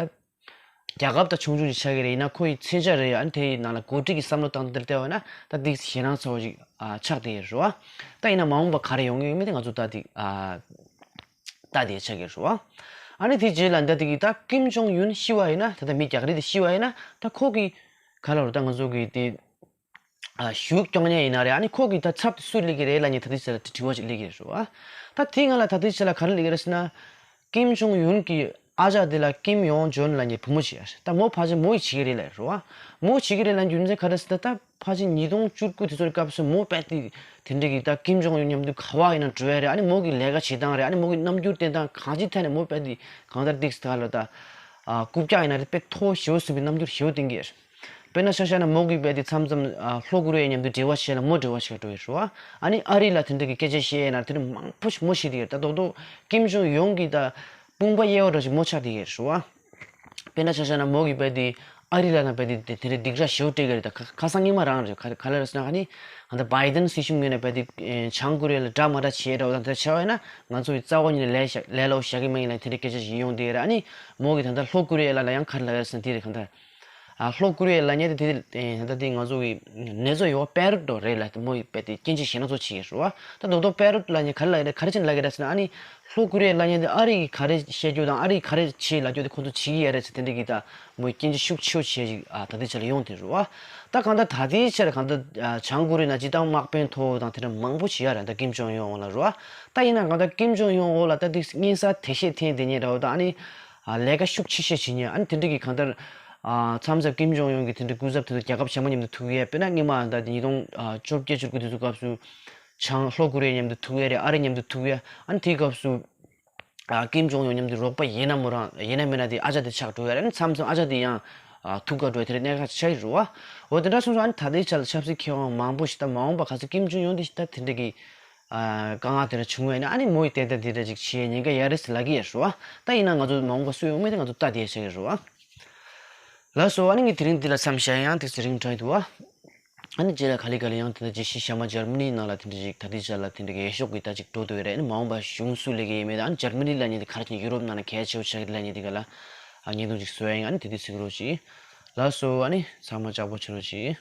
རྒྱལ་ཁབ་ད་ཆུང་ཆུང་ཅིག་ཆགས་ཀྱི་རེད། ཡིན་ན་ཁོ་ཡི་མཚོན་ཆ་རེད། ཨ་ནི་དེ་ཡི་ནང་ལ་འགོ་ཁྲིད་ཀྱི་བསམ་བློ་བཏང་སྟེ་བལྟས་པ་ན་ད་འདི་ཞེད་སྣང་ཚ་པོ་ཞིག་ཨ་ཆགས་བསྡད་ཡོད་རེད་བ། ད་ཡིན་ན་མ་འོངས་པ་ག་རེ་ཡོང་གི་ཡོད་མེད་དེ་ང་ཚོ་ད་འདི་ཨ་ལྟ་བསྡད་ཆགས་ཀྱི་རེད་བ། ཨ་ནི་དེ་རྗེས་ལ་ད་འདི་གི་ད་ཀིམ་ཇོང་ཡུན་ཤི་བ་ཡིན་ན། ད་ལྟ་མི་རྒྱག་རེས་དེ་ཤི་བ་ཡིན་ན། ད་ཁོ་གི་ག་ལ་རུ་ད་ང་ཚོ་གི་དེ་ཨ་གཞུག་སྐྱོང་མཁན་ཡིན་ན་རེད། ཨ་ནི་ཁོ་གི་ད་ཚབ་དེ་སུ་སླེབས་ཀྱི་རེད་ལབ་མཁན་ད་ལྟའི་ཆ་ལ་དྲི་བ་ཅིག་སླེབས་ཀྱི་རེད་བ། ད་དེ་སྔ་ལ་ད་ལྟའི་ཆ་ལ་ག་རེ་སླེབས་ཀྱི་རེད་ཟེར་ན། ཀིམ་ཇོང་ཡུན་གྱི་ཨ་ཅག་དེ་ལ་ཀིམ་ཡོང་ཇོན་ལབ་མཁན་བུ་མོ་ཅིག་ཡོད་རེད། ད་མོ་ཕལ་ཆེར་མོ་ཡིས་བྱེད་ཀྱི་རེད་ལབ་རེད་བ། མོ་བྱེད་ཀྱི་རེད་ལབ་རྒྱུ་མཚན་ག་རེ་ཟེར་ན། ད་ཕལ་ཆེར་ཉིས་སྟོང་བཅུ་དགུ་དེ་ཚོའི་སྐབས་སུ་མོ་རྦད་དེ་དེ་འདྲ་གི་ད་ཀིམ་ཇོང་ཡུན་མཉམ་དུ་ག་པར་ཡིན་ན་འགྲོ་ཡ་རེད། ཨ་ནི་མོ་གི་ལས་ཀ་བྱེད་སྟངས་རེད། ཨ་ནི་མོ་གི་རྣམ་འགྱུར་བསྟན་སྟངས་གང་ཅིའི་ཐད་ནས་མོ་རྦད་དེ་གང་ལྟར་ཏིག་ཙམ་ད་ལ་ད་ཨ་རྐུབ་བཀྱག་ཡིན་ན་རེད། དཔེ་མཐོ་ཞེ་པོ་ཟིན་པའི་རྣམ་འགྱུར་ཞེ་པོ་བསྟན་གྱི་ཡོད་རེད། དཔེར་ན་ཆ་བཞག་ན་མོ་གིས་རྦད་དེ་མཚམས་མཚམས་ཨ་ལྷོ་ཀོ་རི་ཡ་མཉམ་དུ་འབྲེལ་བ་བྱས་ལ་མོ་འབྲེལ་བ་བྱེད་འགྲོ་ཡི་རེད་བ། ཨ་ནི་ཨ་རི་ལ་དེ་འདྲ་གི་སྐད་ཆ་བཤད་ཡས་ན་དེ་འདྲ་མང་པོ་ཞིག་མོ་བཤད་དེ་ཡོད་རེད། ད་རྡོག་རྡོག་ཀིམ་ཇོང་ཡོང་གི་ད་དཔུང་པ་གཡས་པ་འདྲ་ཞིག་མོ་ཆགས་དེ་ཡོད་རེད་བ། དཔེར་ན་ཆ་བཞག་ན་མོ་གིས་རྦད་དེ་ཨ་རི་ལ་ན་རྦད་དེ་དེ་དེ་རིང་སྡིགས་ར་ཞེ་པོ་སྤྲད་ཀྱི་རེད། ད་ཁ་ཁ་སང་ཉི་མ་རང་རེད། ག་ག་ལ་རེད་ཟེར་ན་ཨ་ནི་ད་ལྟ་བྷའི་ཌེན་སྲིད་གཞུང་ངོས་ནས་རྦད་དེ་བྱང་ཀོ་རི་ཡ་ལ་དགྲ་མ་དགྲ་བྱེད་འདྲ་བོ་དང་དེ་བྱས་པ་ཡིན་ན་ང་ཚོ་ཡི་རྩ་བ་ཉིད་ནས་ལས་བཞག་ལས་སླ་པོ་བཞག་གི་མ་ཡིན་ལ་དེ་འདྲའི་སྐད་ཆ་ཞིག་ཡོང་བསྡད་ཀྱི་རེད། ཨ་ནི་མོ་གིས་ད་ལྟ་ལྷོ་ཀོ་རི་ཡ་ལ་ལ་ཡང་ག་རེ་ལབ་ཡོད་ཟེར་ན་དེ་རེད། གང་ལྟར། ཨ། ལྷོ་ཀོ་རི་ཡའི་ལབ་མཁན་དེ་དེ་ཨེ་ད་ལྟ་དེ་ང་ཚོ་གི་ནེ་ཙོ་ཡོ་པེ་རུ་ཏོ་རེད་ལ། དེ་མོ་ཡི་པེ་དེ་སྐྱོན་བརྗོད་ཞེ་ན་ཚོ་བྱེད་ཀྱི་རེད་བ། ད་རྡོག་རྡོག་པེ་རུ་ཏོ་ལབ་མཁན་ག་རེ་ལབ་ཀྱི་རེད། ག་རེ་བྱས་ནས་ལབ་ཀྱི་རེད་ཟེར་ན། ཨ་ནི་ལྷོ་ཀོ་རི་ཡའི་ལབ་མཁན་དེ་ཨ་རི་གིས་ག་རེ་བཤད་རྒྱུ་དང་ཨ་རི་གིས་ག་རེ་བྱེད་ལབ་རྒྱུ་དེ་ཁོ་ཚོ་བྱེད་ཀྱི་ཡོད་རེད་ཟེར་དེ་འདྲ་གི་ད་མོ་ཡི་སྐྱོན་བརྗོད་ཤུགས་ཆེ་བོ་བྱས་ཤིག་ཨ་ད་ལྟའི་ཆ་ལ་ཡོང་དེ་རེད་བ། ད་གང་ལྟར་ད་ལྟའི་ཆར་གང་ལྟར་ཨ་བྱང་ཀོ་རི་ཡ་ནང་སྤྱིར་བཏང་དམག་དཔོན་མཐོ་བོ་དང་དེ་འདྲ་མང་པོ་ཞིག་ཡོད་རེད། ད་ཀིམ་ཇོང་ཡོན་ལབ་རེད་བ། ད་ཡིན་ན་གང་ལྟར་ཀིམ་ཇོང་ཡོན་འོག་ལ་ད་དེ་སྔོན་ས་དེ་ཤེས་འཐེན་དེ་ཉིད་རེད་བ། ད་ཨ་ནི། ཨ། ལས་ཀ་ཤུགས་ཆེ་ཤོས་བྱེད་མཁན། ཨ་ནི་དེ་འདྲ་གི་གང་ལྟར། ཨ། མཚམས་མཚམས་ཀིམ་ཇོང་ཡོན་གྱི་དེ་འདྲ་སྐུ་ཚབ་དེ་ཚོ་རྒྱལ་ཁབ་གཞན་པ་མཉམ་དུ་ཐུག་ཡས། དཔེར་ན་སྔོན་མ་ད་ཉིས་སྟོང་བཅོ་བརྒྱད་བཅུ་དགུ་དེ་ཚོ་སྐབས་སུ་བྱང་ལྷོ་ཀོ་རི་ཡ་མཉམ་དུ་ཐུག་ཡས་རེད། ཨ་རི་མཉམ་དུ་ཐུག་ཡས། ཨ་ནི་དེའི་སྐབས་སུ། ཨ། ཀིམ་ཇོང་ཡོན་མཉམ་དུ་རོགས་པ་ཡིན་ན་མོ་རང་ཡིན་ན་མིན་ན་དེ་ཨ་ཅག་དེ་ཆགས་འགྲོ་ཡས་རེད། ཨ་ནི་མཚམས་མཚམས་ཨ་ཅག་དེ་ཡང་ཨ་ཐུག་ག་འགྲོ་ཡས་དེ་འདྲ་གནད་འགག་ཆགས་ཀྱི་རེད་བ། འོ་དེ་འདྲ་སོང་ཙང་ཨ་ནི་ད་ལྟའི་ཆ་ལ་ཆབ་སྲིད་མཁས་དབང་མང་པོ་ཞིག་ད་མ་འོངས་པ་ག་ཚོད་ཀིམ་ཇོང་ཡོན་དེ་ཞིག་ད་དེ་འདྲ་གི་ཨ། དཀའ་ངལ་དེ་འདྲ་བྱུང་བ་ཡིན་ན། ཨ་ནི་མོ་ཡིས་ཏན་ཏན་དེ་འདྲ་ཅིག་བྱེད་ཉེན་ཁ་ཡོད་རེད་ཟེར་ལབ་ཀྱི་ཡོད་རེད་བ། ད་ཡིན་ན་ང་ཚོ་མ་འོངས་པ་སུ་ཡོང་མིན་དེ་ང་ཚོ་ལྟ་བསྡད་ཡ་ཆགས་ཀྱི་རེད་བ། ལགས་སོ། ཨ་ནི་ངས་དེ་རིང་འདི་ལ་མཚམས་བཞག་ཡང་དེ་ཚེ་རིང་དྲགས་འདུག་བ། ཨ་ནི་རྗེས་ལ་ག་ལེ་ག་ལེ་ཡང་དེ་འདྲ་ཅིག་གཞིས་བྱེས་མ་འཇར་མ་ནིའི་ནང་ལ་དེ་འདྲ་ཅིག་ད་ལྟའི་ཆ་ལ་དེ་འདྲ་གི་འོས་ཤོག་གི་ད་ཅིག་འགྲོ་འདུག་ཡོད་རེད། ཨ་ནི་མ་འོངས་པ་གཞུང་སུ་སླེབས་ཀྱི་ཡིན་མིན་དང་། ཨ་ནི་འཇར་མ་ནི་ལབ་མཁན་དེ་ག་རེ་བྱས་ནས་ཡུ་རོབ་ནང་ལ་གལ་ཆེ་བོ་ཆགས་ཀྱི་ལབ་མཁན་དེ་ག་ལ་ཨ་བརྙན་ཐུང་ཅིག་བཟོས་ཡིན། ཨ་ནི་དེ་དུས་གཟིགས་རོགས་གྱིས། ལགས་སོ། ཨ་ནི་ཚང་མ་ལྕགས་པོ་བྱེད་རོགས་གྱིས།